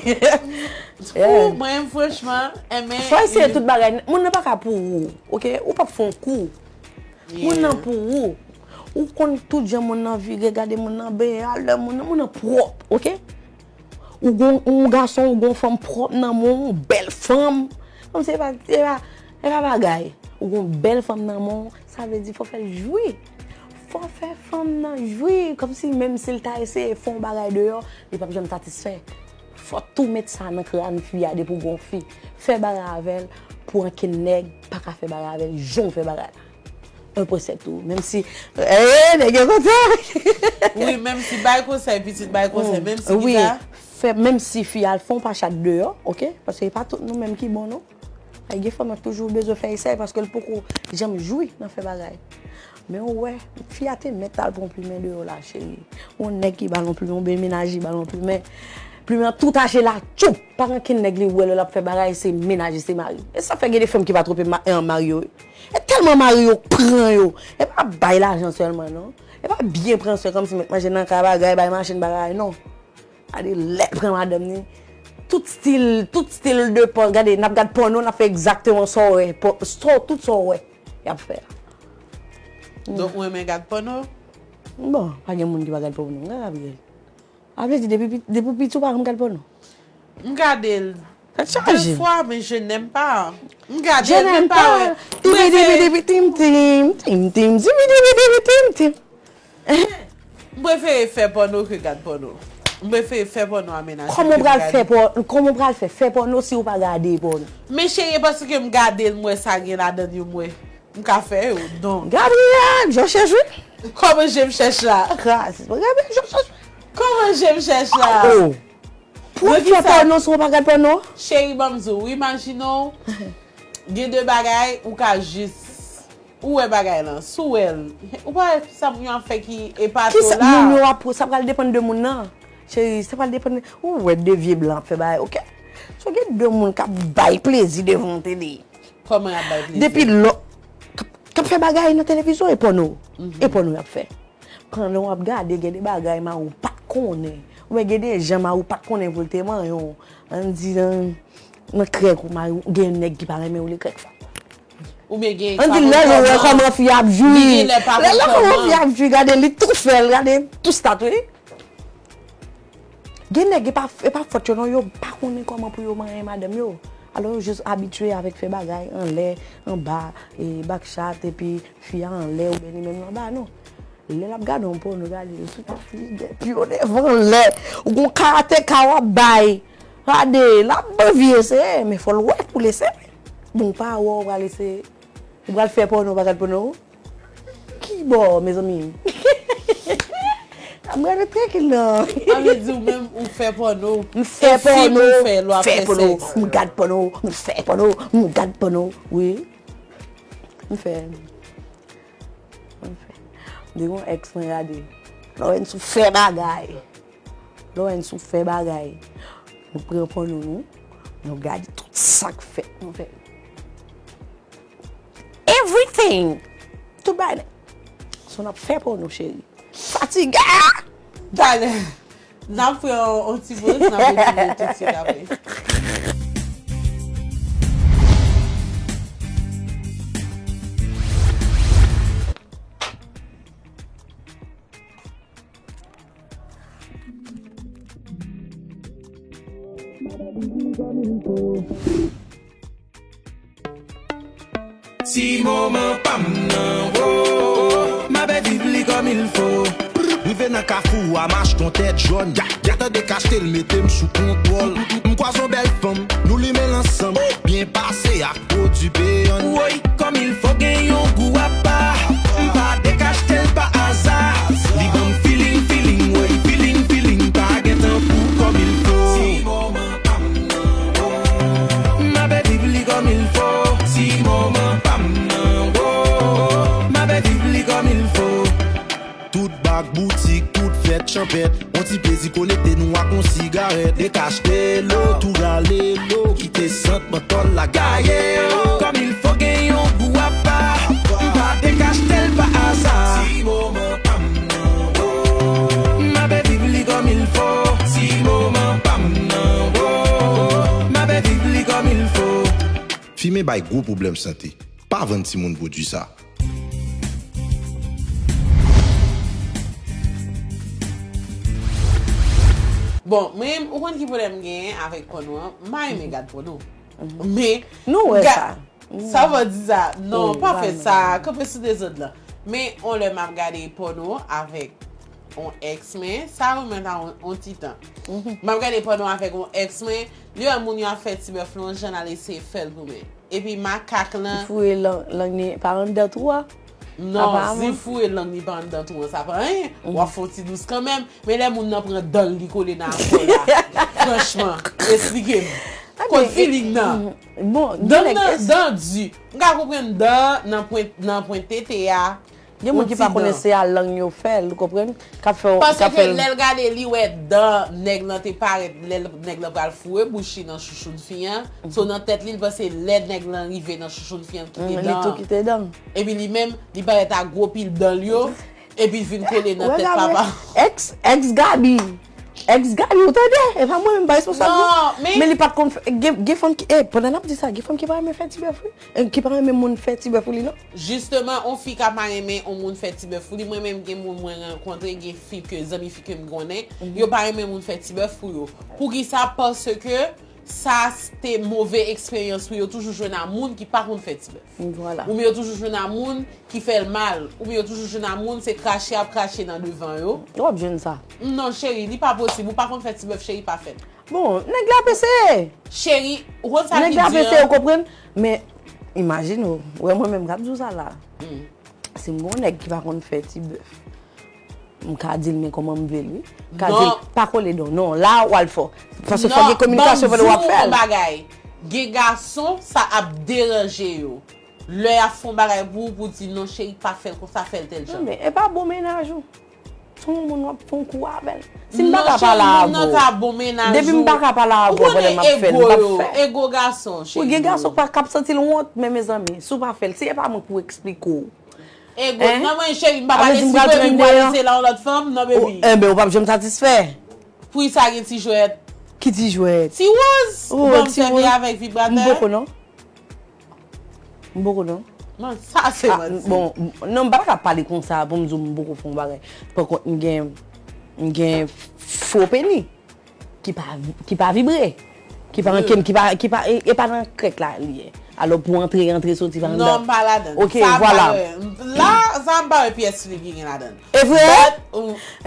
Pou mwen, franchman, enmen. Fò eseye tout bagay. Moun nan pa ka pou ou, ok? Ou p ap fè yon kou. Moun nan pou ou. Ou konn tout jan moun nan vire, gade moun nan benyen, alè moun nan, moun nan pwòp, ok? Ou gon yon gason, ou gon fanm pwòp nan men w, yon bèl fanm. Kòmsi e pa, e pa, e pa bagay. Ou gon bèl fanm nan men w, sa vle di fò fè l jwi. Fò fè fanm nan jwi. Kòmsi menm si l ta eseye fè yon bagay deyò, li p ap janm satisfè. Fò tou met sa nan kràn fi a depi w gon fi. Fè bagay avè l pou ankenn nèg pa ka fè bagay avè l jan w fè bagay la. Represèt ou, menm si, eh, nèg yo kontan. Wi, menm si bay konsèy, pitit bay konsèy, menm si ki sa. Fè, menm si fi a al fè yon pachat deyò, ok? Paske e pa tout nou menm ki bon, non. Ay, gen fanm yo toujou bezwen fè esèy paske l poko janm jwi nan fè bagay. Men ou wè, fi a te mèt al pran yon plimen deyò la, cheri. Yon nèg ki ba l yon plimen, oubyen mennaj li ba l yon plimen. Plimen an tou tache la, tchoup! Pa gen okenn nèg li wè lè l ap fè bagay, se mennaj li, se mari. E sa fè gen de fanm ki pa twonpe ma- eh, mari yo. E tèlman mari yo pran yo. E pa bay lajan sèlman, non. E pa byen pran swen kòmsi met manje nan kay bagay, bay machin bagay, non. Gade lè l pran madanm ni. Tout stil, tout stil de pò. Gade, n ap gad pòno, n ap fè egzakteman sa w wè. Pò- sa w- tout sa w wè y ap fè a. Donk, ou renmen gad pòno? Bon, pa gen moun ki pa gad pòno. Gade Gabriel. A vle di, depi, depi w piti, w pa janm gad pòno? M gade l de fwa, men je n'aime pas. M gade l, men m pa wè. Tibidibidi, tim, tim, tim, tim, tibidibidi, tim, tim. M prefere fè pòno ke gad pòno. M prefere fè pòno a mennaj mwen ke m gade. Kòman w pral fè pò- kòman w pral fè fè pòno si w pa gade pòno? Men cheri, e paske m gade l, m wè sa gen ladan l yo, m wè m ka fè yo, donk. Gabriel, je cherche, wi. Kòman je m chèch la? Kras, Gabriel, je cherche. Kòman je m chèch la? Oh. Pou w fè pòno si w pa gad pòno? Cheri, ban m di w, imajine w, gen de bagay ou ka jis, ou wè bagay lan, si w wè l, ou pa wè sa moun yo ap fè ki epate w la? Kisa moun yo ap, sa pral depann de moun nan. Cheri, sa pral depann de, ou wè de vye blan ap fè bagay, oke? So gen de moun k ap bay plezi devan yon tele. Kòman y ap bay plezi? Depi lò, k ap, k ap fè bagay nan televizyon, e pòno. E pòno y ap fè. Pandan w ap gade, gen de bagay mari w pa t konnen. Oubyen gen de jan mari w pa t konnen pou l te manyen w. Ann di nan, nan krèk ou, mari w, gen nèg ki pa renmen w li krèk fò. Oubyen gen. Ann di lè l wè kòman fi a ap jwi. Li gen lè pa konn kòman. Lè l wè kòman fi a ap jwi, gade li tou fè l, gade tou stat, wi. Gen nèg, e pa, e pa fòt yo non, yo pa konnen kòman pou yo manyen madanm yo. Alò, yo jis abitye avèk fè bagay anlè, anba, e, bakchat, epi fi a anlè, oubyen li menm anba, non. Lè l ap gade yon pòno, gade yo sou tèt li, dèpi yo devan anlè. Ou gon karateka w ap bay. Gade, l ap ban vye se, men fò l wè pou l eseye. Bon, ou pa wè, ou pral eseye. Ou pral fè pòno, ou pa gad pòno. Ki bò, mezanmi? N ap gade trankil, non. Sa vle di ou menm, ou fè pòno. M fè pòno, m fè pòno, m gad pòno, m fè pòno, m gad pòno. Wi. M fè. M fè. M te gon èks mwen gade. Lawrence ou fè bagay. Lawrence ou fè bagay. Nou pran pòno nou. Nou gade tout sa k fèt. Nou fè. Everything. Tout bagay nèt. So n ap fè pou nou, cheri. Fatige! Talè. N ap pran yon ti poz, n ap retounen tout swit apre. Ti moman pa m nan, wo, m ape viv li kòm il fo. Rive nan kafou a, m achte yon tèt jòn. Ya, ya tande kachte l mete m sou kontwòl. M kwaze yon bèl fanm, nou limen l ansanm. Byen pase ak pwodui Beyond. Woy, kòm il fo gen yon gou apa. M pa dekachte l pa aza. Li ban m feeling, feeling, woy, feeling, feeling. Pa gen tan pou kòm il fo. Ti moman pa m nan, wo. M ape viv li kòm il fo. Ti moman pa m nan, wo. M ape viv li kòm il fo. Tout bak, boutik, tout fèt, chanpèt. On ti plezi konekte nou ak on sigarèt. Dekachte lo, tou rale lo, kite sant mantòl la gaye. Kòm il fo gen yon gou apa. M pa dekachte l pa aza. Ti moman pa m nan, wo. M ape viv li kòm il fo. Ti moman pa m nan, wo. M ape viv li kòm il fo. Fimen bay gwo pwoblèm sante. Pa vann timoun pwodui sa. Bon, mwen, ou konn ki pwoblèm m genyen avèk pòno an? M pa renmen gad pòno. Men, nou wè sa. Sa vle di sa? Non, pa fè sa. Kanpe sou dezòd lan. Men, on lè m ap gade pòno avèk on èks, men sa remèt a on, on ti tan. M ap gade pòno avèk on èks, men li wè moun yo ap fè ti bèf lan, jan l al eseye fè l pou mwen. Epi makak lan. Li foure lang, lang li pa anndan twou a? Non, si l foure lang li pa anndan twou an, sa pa anyen. W ap fè on ti dous kanmenm. Men lè moun nan pran dan l, li kole nan afè w la. Franchman, esplike m. Kot feeling nan? Bon, dan nan, dan di. M ka konprann dan nan pwen, nan pwen tete a. Gen moun ki pa konnen se a lang yo fè l, ou konprann? K ap fè w, k ap fè l. Paske lè l gade, li wè dan nèg lan te parèt, lè l, nèg lan pral foure bouch li nan chouchoun fi an. So, nan tèt li, li panse lè nèg lan rive nan chouchoun fi an, kite dan. Li tou kite dan. Epi li menm, li parèt ak gwo pil dan l yo, epi l vin kole nan tèt papa. Ex, ex Gaby. Ex Gaby, ou tande? E pa mwen menm, pa responsab non. Men li pa t konn fè, gen, gen fanm ki, eh, pandan n ap di sa, gen fanm ki pa renmen fè ti bèf, wi. Eh, ki pa renmen moun fè ti bèf pou li, non. Jisteman, on fi ka pa renmen on moun fè ti bèf pou li. Mwen menm, gen moun mwen rankontre, gen fi ke, zanmi fi ke m konnen, yo pa renmen moun fè ti bèf pou yo. Poukisa? Paske sa te move eksperyans pou yo toujou jwenn a moun ki pa konn fè ti bèf. Vwala. Oubyen yo toujou jwenn a moun ki fè l mal. Oubyen yo toujou jwenn a moun se krache y ap krache nan devan yo. W ap jwenn sa. Non, cheri, li pa posib. Ou pa konn fè ti bèf, cheri, pa fè l. Bon, nèg la ap eseye. Cheri, ou konn sa ki di an? Nèg la ap eseye, ou konprann? Men, imajine w, wè mwen menm k ap di w sa la. Si m gen yon nèg ki pa konn fè ti bèf, m ka di l men kòman m vle l, wi. M ka di l pa kole don. Non, la w al fò. Paske fò gen kominikasyon pandan w ap fè l. Non, ban m di w yon bagay. Gen gason, sa ap deranje yo. Lè y ap fè yon bagay pou ou, pou di non, cheri, pa fè l konsa, fè l tèl jan. Men, e pa bon mennaj ou. Se yon moun w ap fè yon kou avè l. Si m pa ka pale avè w, depi m pa ka pale avè w pandan m ap fè l, m p ap fè. Ego gason, cheri. Wi, gen gason k ap santi l wont, men mezanmi, si w pa fè l, si e pa mwen pou eksplike w. Ego, non, mwen, cheri, m pa pale si baby m pral rete la yon lòt fanm, non, baby. Enben, ou p ap janm satisfè. Pou sa gen ti jwèt. Ki ti jwèt? Ti woz. Ou ban m sèvi avèk vibratè? M poko non. M poko non. Man, sa se manti. Bon, non, m pa ta ka pale konsa pou m di w m poko fè yon bagay. Pankont, m gen, m gen fo peni ki pa, ki pa vibre. Ki pa ankenn, ki pa, ki pa, e, e pa nan krèk la li ye. Alò pou antre, antre, soti pa anndan. Non, m pa ladan. Ok, vwala. La, sa m pa wè pyès li ki gen ladan. E vre?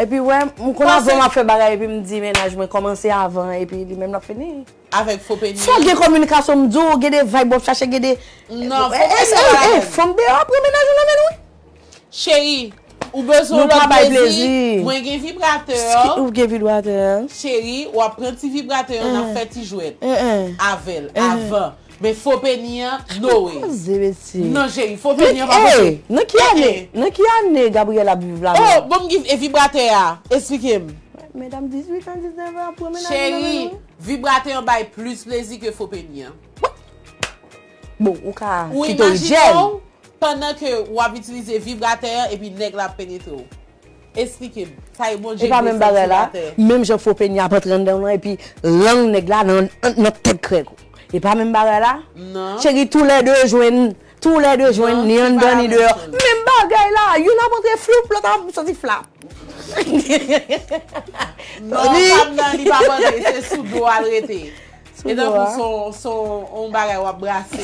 Epi wè, m konn avan m ap fè bagay epi m di mennaj mwen kòmanse avan epi li menm l ap fini. Avèk fo peni an. Fò gen kominikasyon, m di w, gen de vibe w ap chache, gen de. Non, fo peni an pa ladan. Fanm deyò ap pran mennaj ou nan men nou. Cheri, ou bezwen yon lòt plezi? Mwen gen vibratè. Ou gen vibratè? Cheri, w ap pran ti vibratè an, n ap fè ti jwèt avè l avan. Men fo peni an, no way. Koze, mesye. Non, cheri, fo peni an pa posib. Nan ki ane, nan ki ane Gabriel ap viv la menm? Oh, bon, m gen, e vibratè a, eksplike m. Medam dizuit an, diznèf an ap pran mennaj nan men nou. Cheri, vibratè an bay plis plezi ke fo peni an. Bon, ou ka kite l jèn. Ou imajine w, pandan ke w ap itilize vibratè an epi nèg la ap penetre w. Eksplike m. Sa e Bondye ki fè vibratè. E pa menm bagay la. Menm jan fo peni ap antre anndan w lan epi lang nèg la nan, nan tèt krèk ou. E pa menm bagay la. Non. Cheri, toulède jwenn, toulède jwenn, ni anndan ni deyò. Menm bagay la. Youn ap antre floup, lòt ap soti flap. Non, fanm nan, li pa bande, se sou do a l rete. Etankou se yon, se yon bagay w ap brase.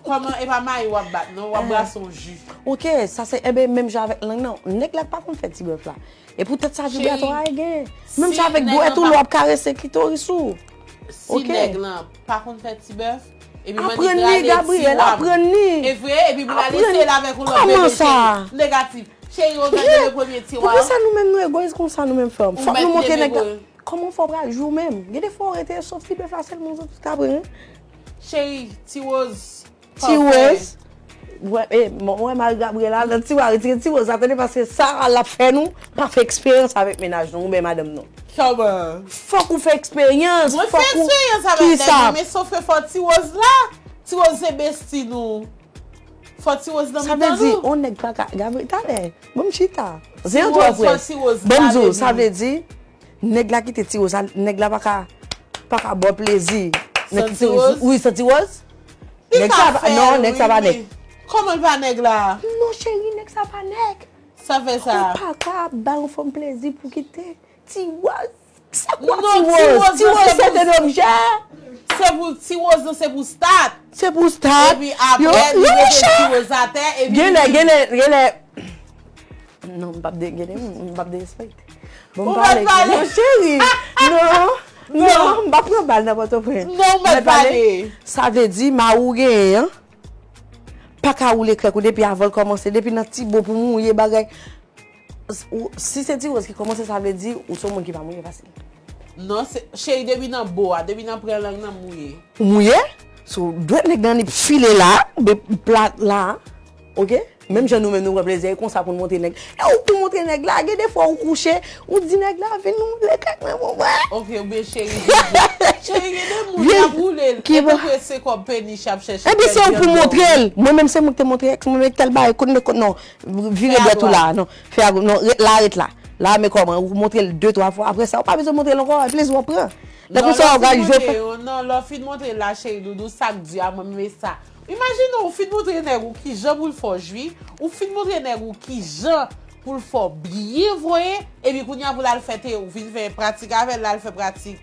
Kòman, e pa mayi w ap bat, non, w ap brase yon ji. Ok, sa se, enben, menm jan avèk lang nan. Nèg la pa konn fè ti bèf la. E poutèt sa vibratè a gen. Menm jan avèk dwèt ou, lè w ap karese klitoris ou. Si nèg lan pa konn fè ti bèf, epi mande Gabriel, aprann li. E vre, epi pou l al eseye l avèk yon lòt bebe, cheri, negatif. Cheri, yo gade le premye tiwa. Poukisa nou menm nou egoyis konsa nou menm fanm? Fòk nou montre nèg la. Kòman fò pral jwe w menm? Gen de fwa w rete sòf ti bèf la sèlman zòt tout apre, hein? Cheri, ti woz. Ti woz. Wè, eh, mwen, mwen, Marie Gabriela, nan ti wa retire ti woz la, tande, paske sa l ap fè nou, pa fè eksperyans avèk mennaj nou, oubyen madanm nou. Kòman? Fòk ou fè eksperyans, fòk ou. Mwen fè eksperyans avèk nèg mwen, men sof ke fò ti woz la, ti woz se besti nou. Fò ti woz nan mitan nou. Sa vle di, on nèg pa ka, Gabriel, talè, bon, m chita. Zen an twò frè. Bon, m di w, sa vle di, nèg la kite ti woz la, nèg la pa ka, pa ka ba w plezi. Nèg ki ti woz? Wi, san ti woz. Li ka fè l, non, nèg sa pa nèg. Kòman l pa nèg la? Non, cheri, nèg sa pa nèg. Sa fè sa. Ou pa ka ba yon fanm plezi pou kite ti woz. Se kwa ti woz? Ti woz se te dobjè. Se pou ti woz nan, se pou stat. Se pou stat. Epi apre, li mete ti woz atè, epi li. Genlè, genlè, genlè. Non, m p ap de, genlè, m p ap derespekte. Bon, m pale. Non, cheri. Non, non, m p ap pran bal nan Pòtoprens. Non, m mèt pale. Sa vle di, mari w genyen an, pa ka woule krèk ou depi avan l kòmanse, depi nan ti bo pou mouye bagay. Ou, si se ti woz ki kòmanse, sa vle di ou se yon moun ki pa mouye fasil. Non, se, cheri, depi nan bo a, depi nan pran lang nan mouye. Ou mouye? So, dwèt nèg nan li file la, oubyen plat la, oke? Menm jan nou menm nou pran plezi, e konsa pou n montre nèg. E ou pou montre nèg la, gen de fwa ou kouche, ou di nèg la, "Vin nou lekèk mwen pou mwen." Oke, oubyen cheri, vin. Cheri, gen de moun y ap woule l, e tankou se kòb penis y ap chèche. Epi se ou pou montre l. Mwen menm se mwen ki te montre èks mwen, men tèl bagay, kote, kote, non, vire dwèt ou la, non, fè a, non, ret la, ret la. La, men kòman, ou montre l de, twa fwa, apre sa, ou pa bezwen montre l ankò, e plezi w ap pran. Lè konsa, w ap gade jwe. Non, lè w fin montre l la, cheri doudou, sa k di a, mwen, men sa. Imajine w fin montre nèg ou kijan pou l fè w jwi, ou fin montre nèg ou kijan pou l fè w byen voye, epi kounye a pou l al fè te, ou vin fè pratik avè l, l al fè pratik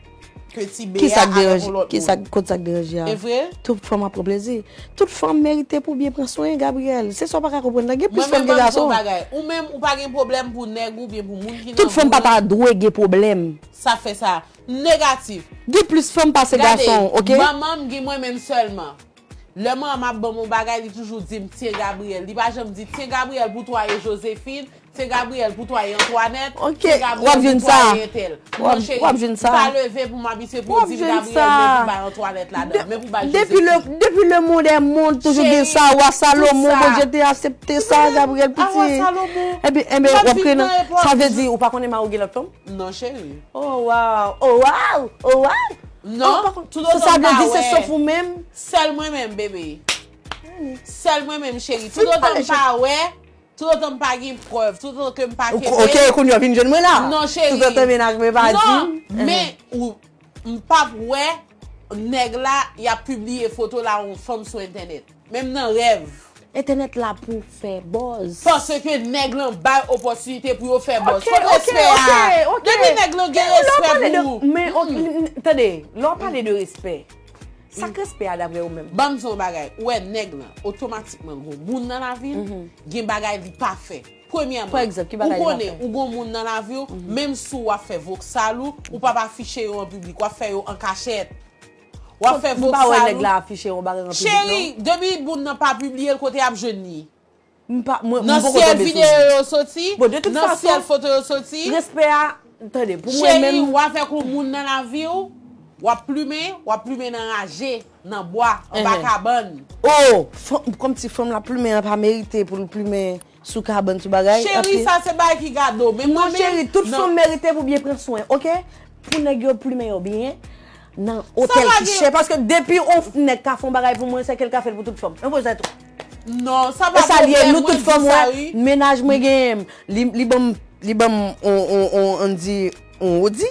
ke ti be a avèk yon lòt moun. Kisa k deranje, kisa, kot sa k deranje a? E vre? Tout fanm ap pran plezi. Tout fanm merite pou byen pran swen, Gabriel. Se sa w pa ka konprann nan. Gen plis fanm ke gason. Mwen menm, ban m di yon bagay. Ou menm, ou pa gen pwoblèm pou nèg ou byen pou moun ki nan gou nan. Tout fanm pa ta dwe gen pwoblèm. Sa fè sa. Negatif. Gen plis fanm pase gason, oke? Gade, manman m gen mwen menm sèlman. Lè manman m ap ban m yon bagay, li toujou di m, "Tyen Gabriel." Li pa janm di, "Tyen Gabriel pou twaye Josephine, tyen Gabriel pou twaye Antoinette, tyen Gabriel pou twaye entèl." Non, cheri, m pa leve pou m abitye pou yo di m Gabriel, men pou bay Antoinette ladan, men pou bay Josephine. Depi le monde est monde, toujou gen sa, wa Salomon, Bondye te aksepte sa, Gabriel piti. Epi, enben, w ap kriye nan, sa vle di, ou pa konnen mari w gen lòt fanm? Non, cheri. Oh, wow, oh, wow, oh, wow. Non, toutotan m pa wè. Sa vle di se sof ou menm? Sèl mwen menm, bebe. Sèl mwen menm, cheri. Toutotan m pa wè, toutotan m pa gen prèv, toutotan ke m pa kenbe. Ok, kounye a w vin jwenn mwen la. Non, cheri. Toutotan mennaj mwen pa di m. Non, men ou, m p ap wè nèg la, y ap pibliye foto la yon fanm sou entènèt. Menm nan rèv. Entènèt la pou fè buzz. Paske nèg lan bay opòtinite pou yo fè buzz. Kot respè a? Depi nèg lan gen respè pou ou. Men, tande, lè w pale de respè, sa k respè a daprè ou menm? Ban m di w yon bagay. Ou wè nèg lan, otomatikman, gon moun nan lavi l, gen bagay li pa fè. Premyèman, ou konnen, ou gon moun nan lavi w, menm si w ap fè voksal ou, ou p ap afiche yo an piblik, w ap fè yo an kachèt. W ap fè voksal ou. Ou pa wè nèg la afiche yon bagay an piblik, non? Cheri, depi moun nan pa pibliye l, kote y ap jwenn li? M pa, mwen, m poko tonbe sou li. Nan syèl videyo yo soti, nan syèl foto yo soti. Respè a, tande, pou mwen menm. Cheri, w avèk yon moun nan lavi w, w ap plimen, w ap plimen nan raje, nan bwa, anba kabann. Oh, fanm, kòmsi fanm la plimen an pa merite pou l plimen sou kabann, sou bagay. Cheri, sa se bagay ki gado. Men mwen menm, non, cheri, tout fanm merite pou byen pran swen, oke? Pou nèg yo plimen yo byen, nan otèl ki chè. Paske depi yon nèg ka fè yon bagay pou mwen, se ke l ka fè l pou tout fanm. Mwen poze tou. Non, sa pa pwoblèm, mwen di sa, wi. E sa l ye, nou tout fanm, wè, mennaj mwen genyen m, li, li ban m, li ban m on, on, on, ann di, on odi.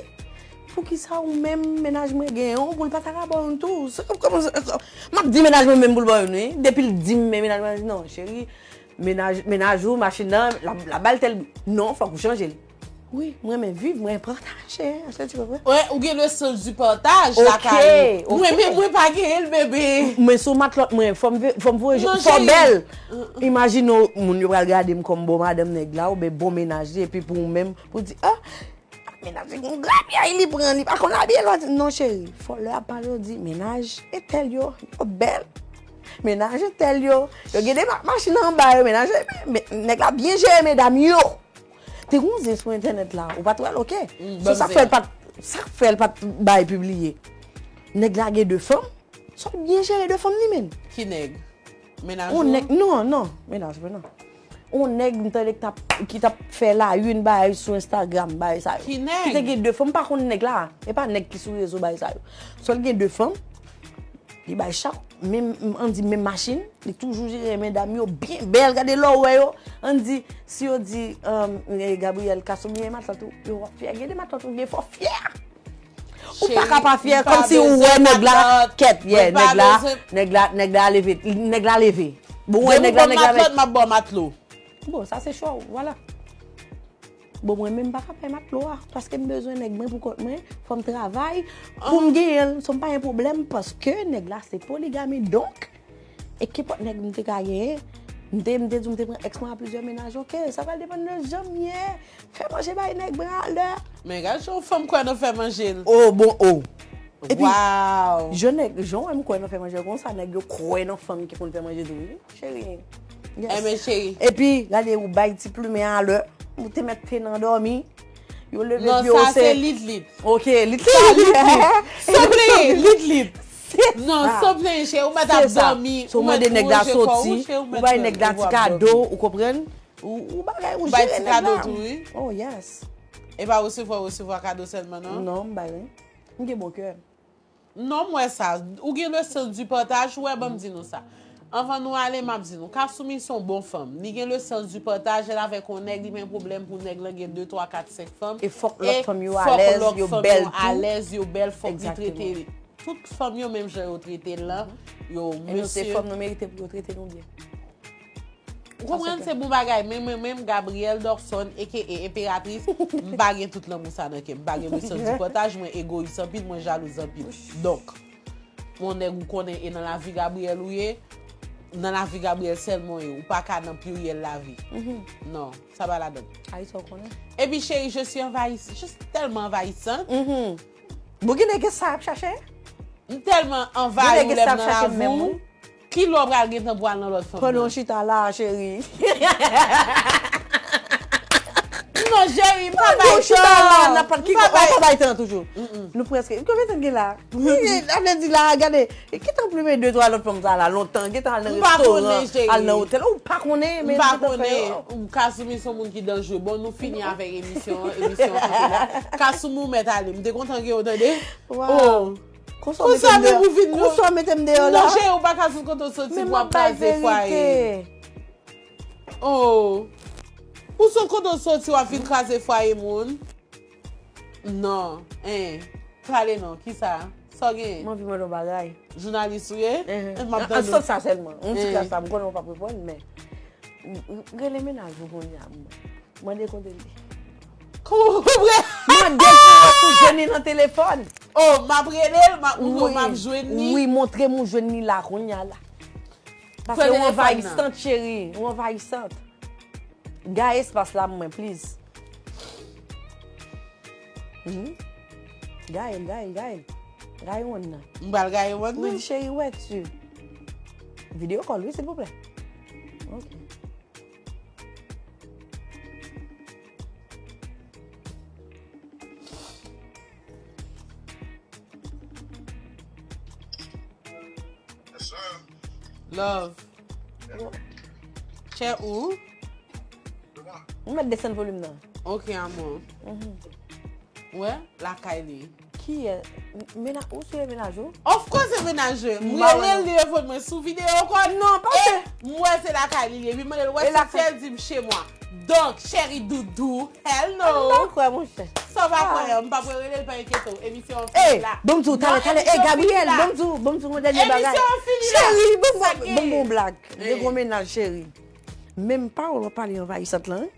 Poukisa ou menm, mennaj mwen genyen yon, pou l pa ta ka ba w youn tou? Se kòm, kòman, m ap di mennaj mwen menm pou l ba w youn, wi. Depi l di m, men mennaj mwen, non, cheri, Mennaj, mennaj ou, machin nan, l ap, l ap ba l tèl bri. Non, fòk ou chanje l. Wi, mwen renmen viv, mwen pataje, èske tu comprends? Wè, ou gen le sens du partage lakay ou. Mwen menm, mwen pa genyen l, bebe. Men si w matlòt mwen, fò m ve-, fò m voye je, fò w bèl. Imajine w, moun yo pral gade m kòm bon madanm nèg la, oubyen bon mennaj li, epi pou ou menm, pou di, ah, Mennaj li gon grapyay li pran, li pa konn abiye, lè w di, non cheri, fò lè y ap pale, w di, mennaj entèl yo, yo bèl. Mennaj entèl yo, yo gen de ma-, machin anba yo, mennaj, men, nèg la byen jere medam yo. Te gon zen sou entènèt la, ou pa t wè l, oke. So sa k fè l pa t, sa k fè l pa t bay pibliye. Nèg la gen de fanm, so l byen jere de fanm li menm. Ki nèg? Mennaj ou? On nèg, non, non, mennaj mwen non. On nèg m tande ki t ap, ki t ap fè la une bagay sou Instagram, bagay sa yo. Ki nèg? Ki te gen de fanm, m pa konn nèg la. E pa nèg ki sou rezo, bagay sa yo. So l gen de fanm, li bay chak, menm, ann di menm machin, li toujou jere medam yo byen bèl, gade lè w wè yo, ann di, si yo di, um, Gabriel Cassomier matant ou, yo w ap fyè, gen de matant ou gen fò fyè. Ou pa ka pa fyè, kòmsi ou wè nèg la, kèt, yeah, nèg la, nèg la, nèg la leve, nèg la leve. Bon, wè nèg la, nèg la leve. Depi w ban m matlòt, m ap ba w matlo. Bon, sa se chwa w, vwala. Bon, mwen menm m pa ka bay matlo a, paske m bezwen nèg mwen pou kont mwen, fò m travay pou m genyen l, so m pa gen pwoblèm, paske nèg la se poligami, donk, e kenpòt nèg m te ka genyen, m te, m te di w m te pran èks mwen a plizyè mennaj, oke, sa pral depann de jan m ye. Fè manje bay nèg mwen alè. Men gad jan yon fanm kwè nan fè manje l. Oh, bon, oh. Epi, jan nèg, jan w wè m kwè nan fè manje konsa, nèg yo kwè nan fanm ki konn fè manje tou, wi, cheri. Yes. Enben, cheri. Epi, gade, ou bay ti plimen alè, ou te mèt te nan dòmi. Yo leve pye yo se. Non, sa se lit lit. Ok, lit lit. Sa lit lit. Sanble lit lit. Non, sanble cheri, ou mèt ap dòmi. Si w mande nèg la soti, ou bay nèg la ti kado, ou konprann? Ou, ou bagay, ou jere nèg la. Bay ti kado tou, wi. Oh, yes. E pa resevwa, resevwa kado sèlman, non? Non, m bay, wi. M gen bon kè. Non, m wè sa. Ou gen le sens du partage, ou wè, ban m di nou sa. Anvan nou ale, m ap di nou, Kasumi se yon bon fanm. Li gen le sens du partage, lè l avèk yon nèg, li pa gen pwoblèm pou nèg lan gen de, twa, kat, senk fanm. E fòk lòt fanm yo alèz, yo bèl tou. Alèz, yo bèl, fòk li trete tout fanm yo menm jan yo trete l lan. Yo, mesye. E nou se fanm, nou merite pou yo trete nou byen. Ou konprann, se bon bagay, men mwen menm, Gabrielle Dorson, aka Enperatris, m pa gen tout lanmou sa nan kè m. M pa gen le sens du partage, mwen egoyis anpil, mwen jalouz anpil. Donk, yon nèg ou konnen e nan lavi Gabrielle ou ye, nan lavi Gabrielle sèlman ou ye, ou pa ka nan pliryèl lavi. Non, sa pa ladann. Epi cheri, je suis envahissante, just tèlman anvayisan. Bon, gen nèg sa ap chache? M tèlman anvayi w lè m nan lavi w. Ki lè w pral gentan pou al nan lòt fanm nan? Pandan w chita la, cheri. Non, cheri, m pa bay tan. Pandan w chita la, n ap pale ki, w pa bay tan toujou. Nou prèske. Konbyen tan n gen la? Sa vle di la, gade, gentan plimen de twa lòt fanm sa la, lontan, gentan al nan restoran, al nan otèl. Ou pa konnen, men m pa konnen. Kasumi se yon moun ki danjere. Bon, nou fini avèk emisyon an, emisyon an kanpe la. Kasumi, ou mèt ale. M te kontan gen w, tande. Wow. Konsa w mete m deyò. Konsa w mete m deyò la. Non, cheri, ou pa ka sot kote w soti pou ap kraze fwaye. Oh. Ou sot kote w soti, w ap vin kraze fwaye moun. Non. Hein. Pale non. Kisa? Sa w genyen? M anvi mande w bagay. Jounalis ou ye? M ap tande w. An sans sa sèlman. Yon ti kras la, m konnen w p ap reponn, men. Rele mennaj ou kounye a. Mande kote l ye. Kòman w konprann? Mande l pou wè si w jwenn li nan telefòn. Oh, m ap rele l, m ap, m ap jwenn li. Wi, montre m ou jwenn li la kounye a la. Paske ou anvayisant, cheri, ou anvayisant. Gaye espas la pou mwen, please. Gaye l, gaye l, gaye l. Gaye wonn nan. M pral gaye wonn nan? Wi, cheri, wè tu. Video call, wi, silvouplè. Ok. Love. Chè ou? Ou mèt desann volim nan. Ok, amor. Wè, lakay li. Kiyès? Mena-, ou sou mennaj ou? Of course, se mennaj mwen. M rele l, li reponn mwen sou video call. Non, pa se. M wè se lakay li ye. Epi m mande l, wè se sèl di m chez moi. Donk, cheri doudou, hello. M pa kwè, monchè. Sa w pa kwè an, m pa p rele l, pa enkyete w. Emisyon an fini la. Ey, ban m di w, talè, talè. Ey, Gabrielle, ban m di w, ban m di w yon dènye bagay. Emisyon an fini la. Cheri, ban m, ban m yon blag. M te gon mennaj, cheri. Menm pawòl w ap pale anvayisant lan, wi.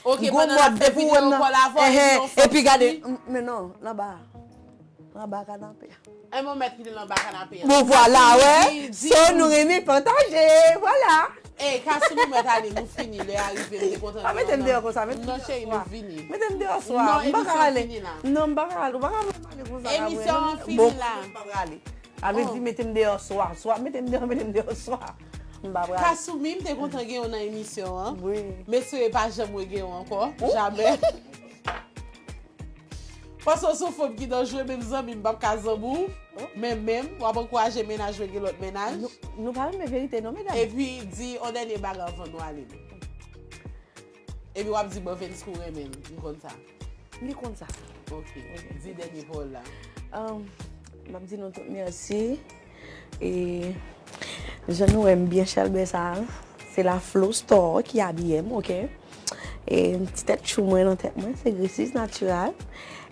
Ok, pandan n ap fè videyo kòl avè w, epi gade, m, men non, l anba a. L anba kanape a. E mwen mèt kite l anba kanape a. Bon, vwala, wè. So, nou renmen pataje, vwala. Ey, Kasumi, mèt ale, nou fini, lè a rive, m te kontan gen w nan. Pa mete m deyò konsa, mete m deyò swa. Non, cheri, nou fini. Mete m deyò swa. M pa ka ale. Non, emisyon an fini la. Non, m pa ka ale, ou pa ka voye m ale konsa, Gabrielle. Emisyon an fini la. Bon, m pa prale. Sa vle di mete m deyò swa, swa, mete m deyò, mete m deyò swa. M pa prale. Kasumi, m te kontan gen w nan emisyon an. Wi. M espere pa janm regenyen w ankò. Jamè. Paske w se yon fanm ki danjere, menm zanmi m p ap ka zanmi w. Men menm, w ap ankouraje mennaj mwen gen lòt mennaj. Nou, nou pa renmen verite non, medam. Epi di yon dènye bagay anvan nou ale. Epi w ap di Bovens kou renmen l, m konn sa. Li konn sa. Ok. Di dènye pawòl la. Ahn, m ap di nou tout mèsi. E jan nou wè m byen chalbè sa a, se la Flow Store ki abiye m, ok? E ti tèt tchou mwen nan tèt mwen, se Graces Natural.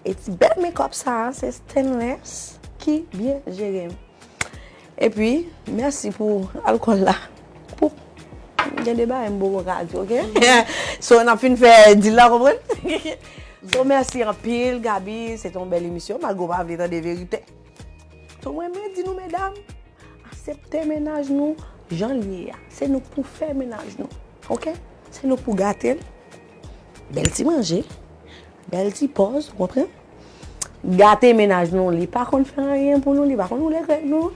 E ti bèl makeup sa a, se Stainless ki byen jere m. Epi, mèsi pou alkòl la. Pou, gen de bagay m poko ka di, ok? So, n ap fin fè deal la, konprann? So, mèsi anpil, Gaby. Se te yon bèl emisyon, malgre w pa vle tande verite. So, mwen, mwen di nou, medam, aksepte mennaj nou jan l ye a. Se nou k pou fè mennaj nou, ok? Se nou k pou gate l. Bèl ti manje. Bèl ti pòz, ou konprann? Gate mennaj nou, li pa konn fè anyen pou nou, li pa konn woule grèg nou.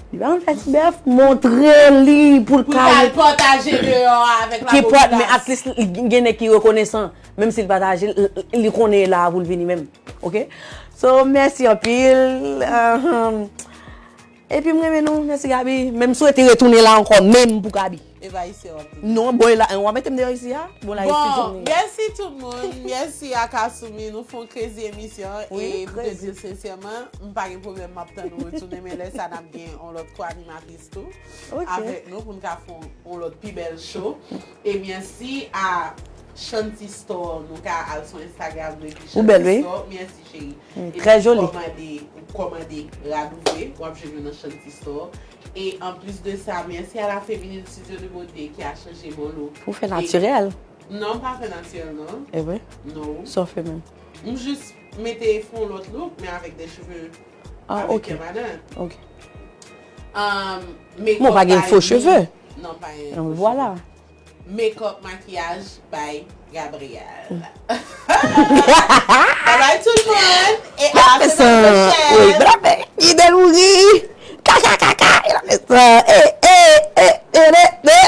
Li pa konn fè ti bèf, montre li pou l ka pataje deyò avèk lapopilasyon. Ki pòt, men at least li gen nèg ki rekonesan. Menm si l pataje, li konnen la pou l vini menm. Oke? So, mèsi anpil. Epi m renmen nou, mèsi Gaby. Men m swete retounen la ankò, menm pou Gaby. Envayisè w ap tounen. Non, bon, e la, w ap mete m deyò isi a? Bon, la, isi, bon, mèsi tout moun. Mèsi a Kasumi. Nou fè yon krezi emisyon. Wi, e pou te di l sensèman, m pa gen pwoblèm, m ap tann ou retounen, men lè sa n ap gen yon lòt ko-animatris tou avèk nou pou n ka fè yon, yon lòt pi bèl show. E mèsi a Shanty Store, nou ka al sou Instagram nou epi Shanty Store. Ou bèl, wi. Mèsi, cheri. Mm, trè joli. Kòmande, ou kòmande rad ouvri, w ap jwenn yo nan Shanty Store. E anplis de sa, mèsi a la Féminine Studio de Beauté ki a chanje mon look. Ou fè natirèl? Non, m pa fè natirèl, non. E vre? Non. Sa w fè menm? M jis mete fè yon lòt look, men avèk de cheve, ah, avèk, ok, pèmanan. Ok. Um, men w pa gen fo cheve? Non, pa gen fo cheve. Vwala. Makeup, makiyaj by Gabrielle. Bye bye tout moun. E a la semèn pwochèn. Wi, bla, bla, ki bèl mouri. Kaka, kaka, e la fè sa. E, e, e, e, e, e.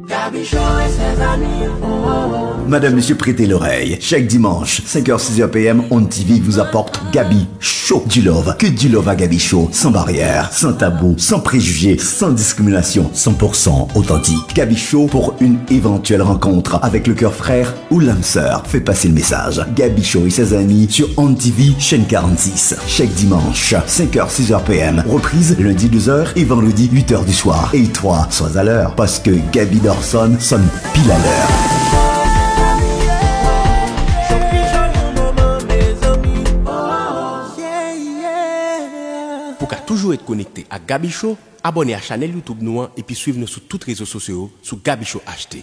Gaby Show et ses amis, oh, oh, oh. Madame, monsieur, prêtez l'oreille. Chaque dimanche, cinq heures, six heures P M, On T V vous apporte Gaby Show. Du love, que du love à Gaby Show, sans barrière, sans tabou, sans préjugés, sans discrimination, cent pour cent authentique. Gaby Show pour une éventuelle rencontre avec le cœur frère ou l'âme sœur. Fait passer le message. Gaby Show et ses amis sur On T V, chaîne quarante-six. Chaque dimanche, cinq heures, six heures P M. Reprise lundi deux heures et vendredi huit heures du soir. Et toi, sois à l'heure, parce que Gaby Dorson sonne pile à l'heure. Pou ka toujou ret konekte ak Gaby Show, abòne a chanèl YouTube nou an epi swiv nou sou tout rezo sosyo yo sou Gaby Show H T.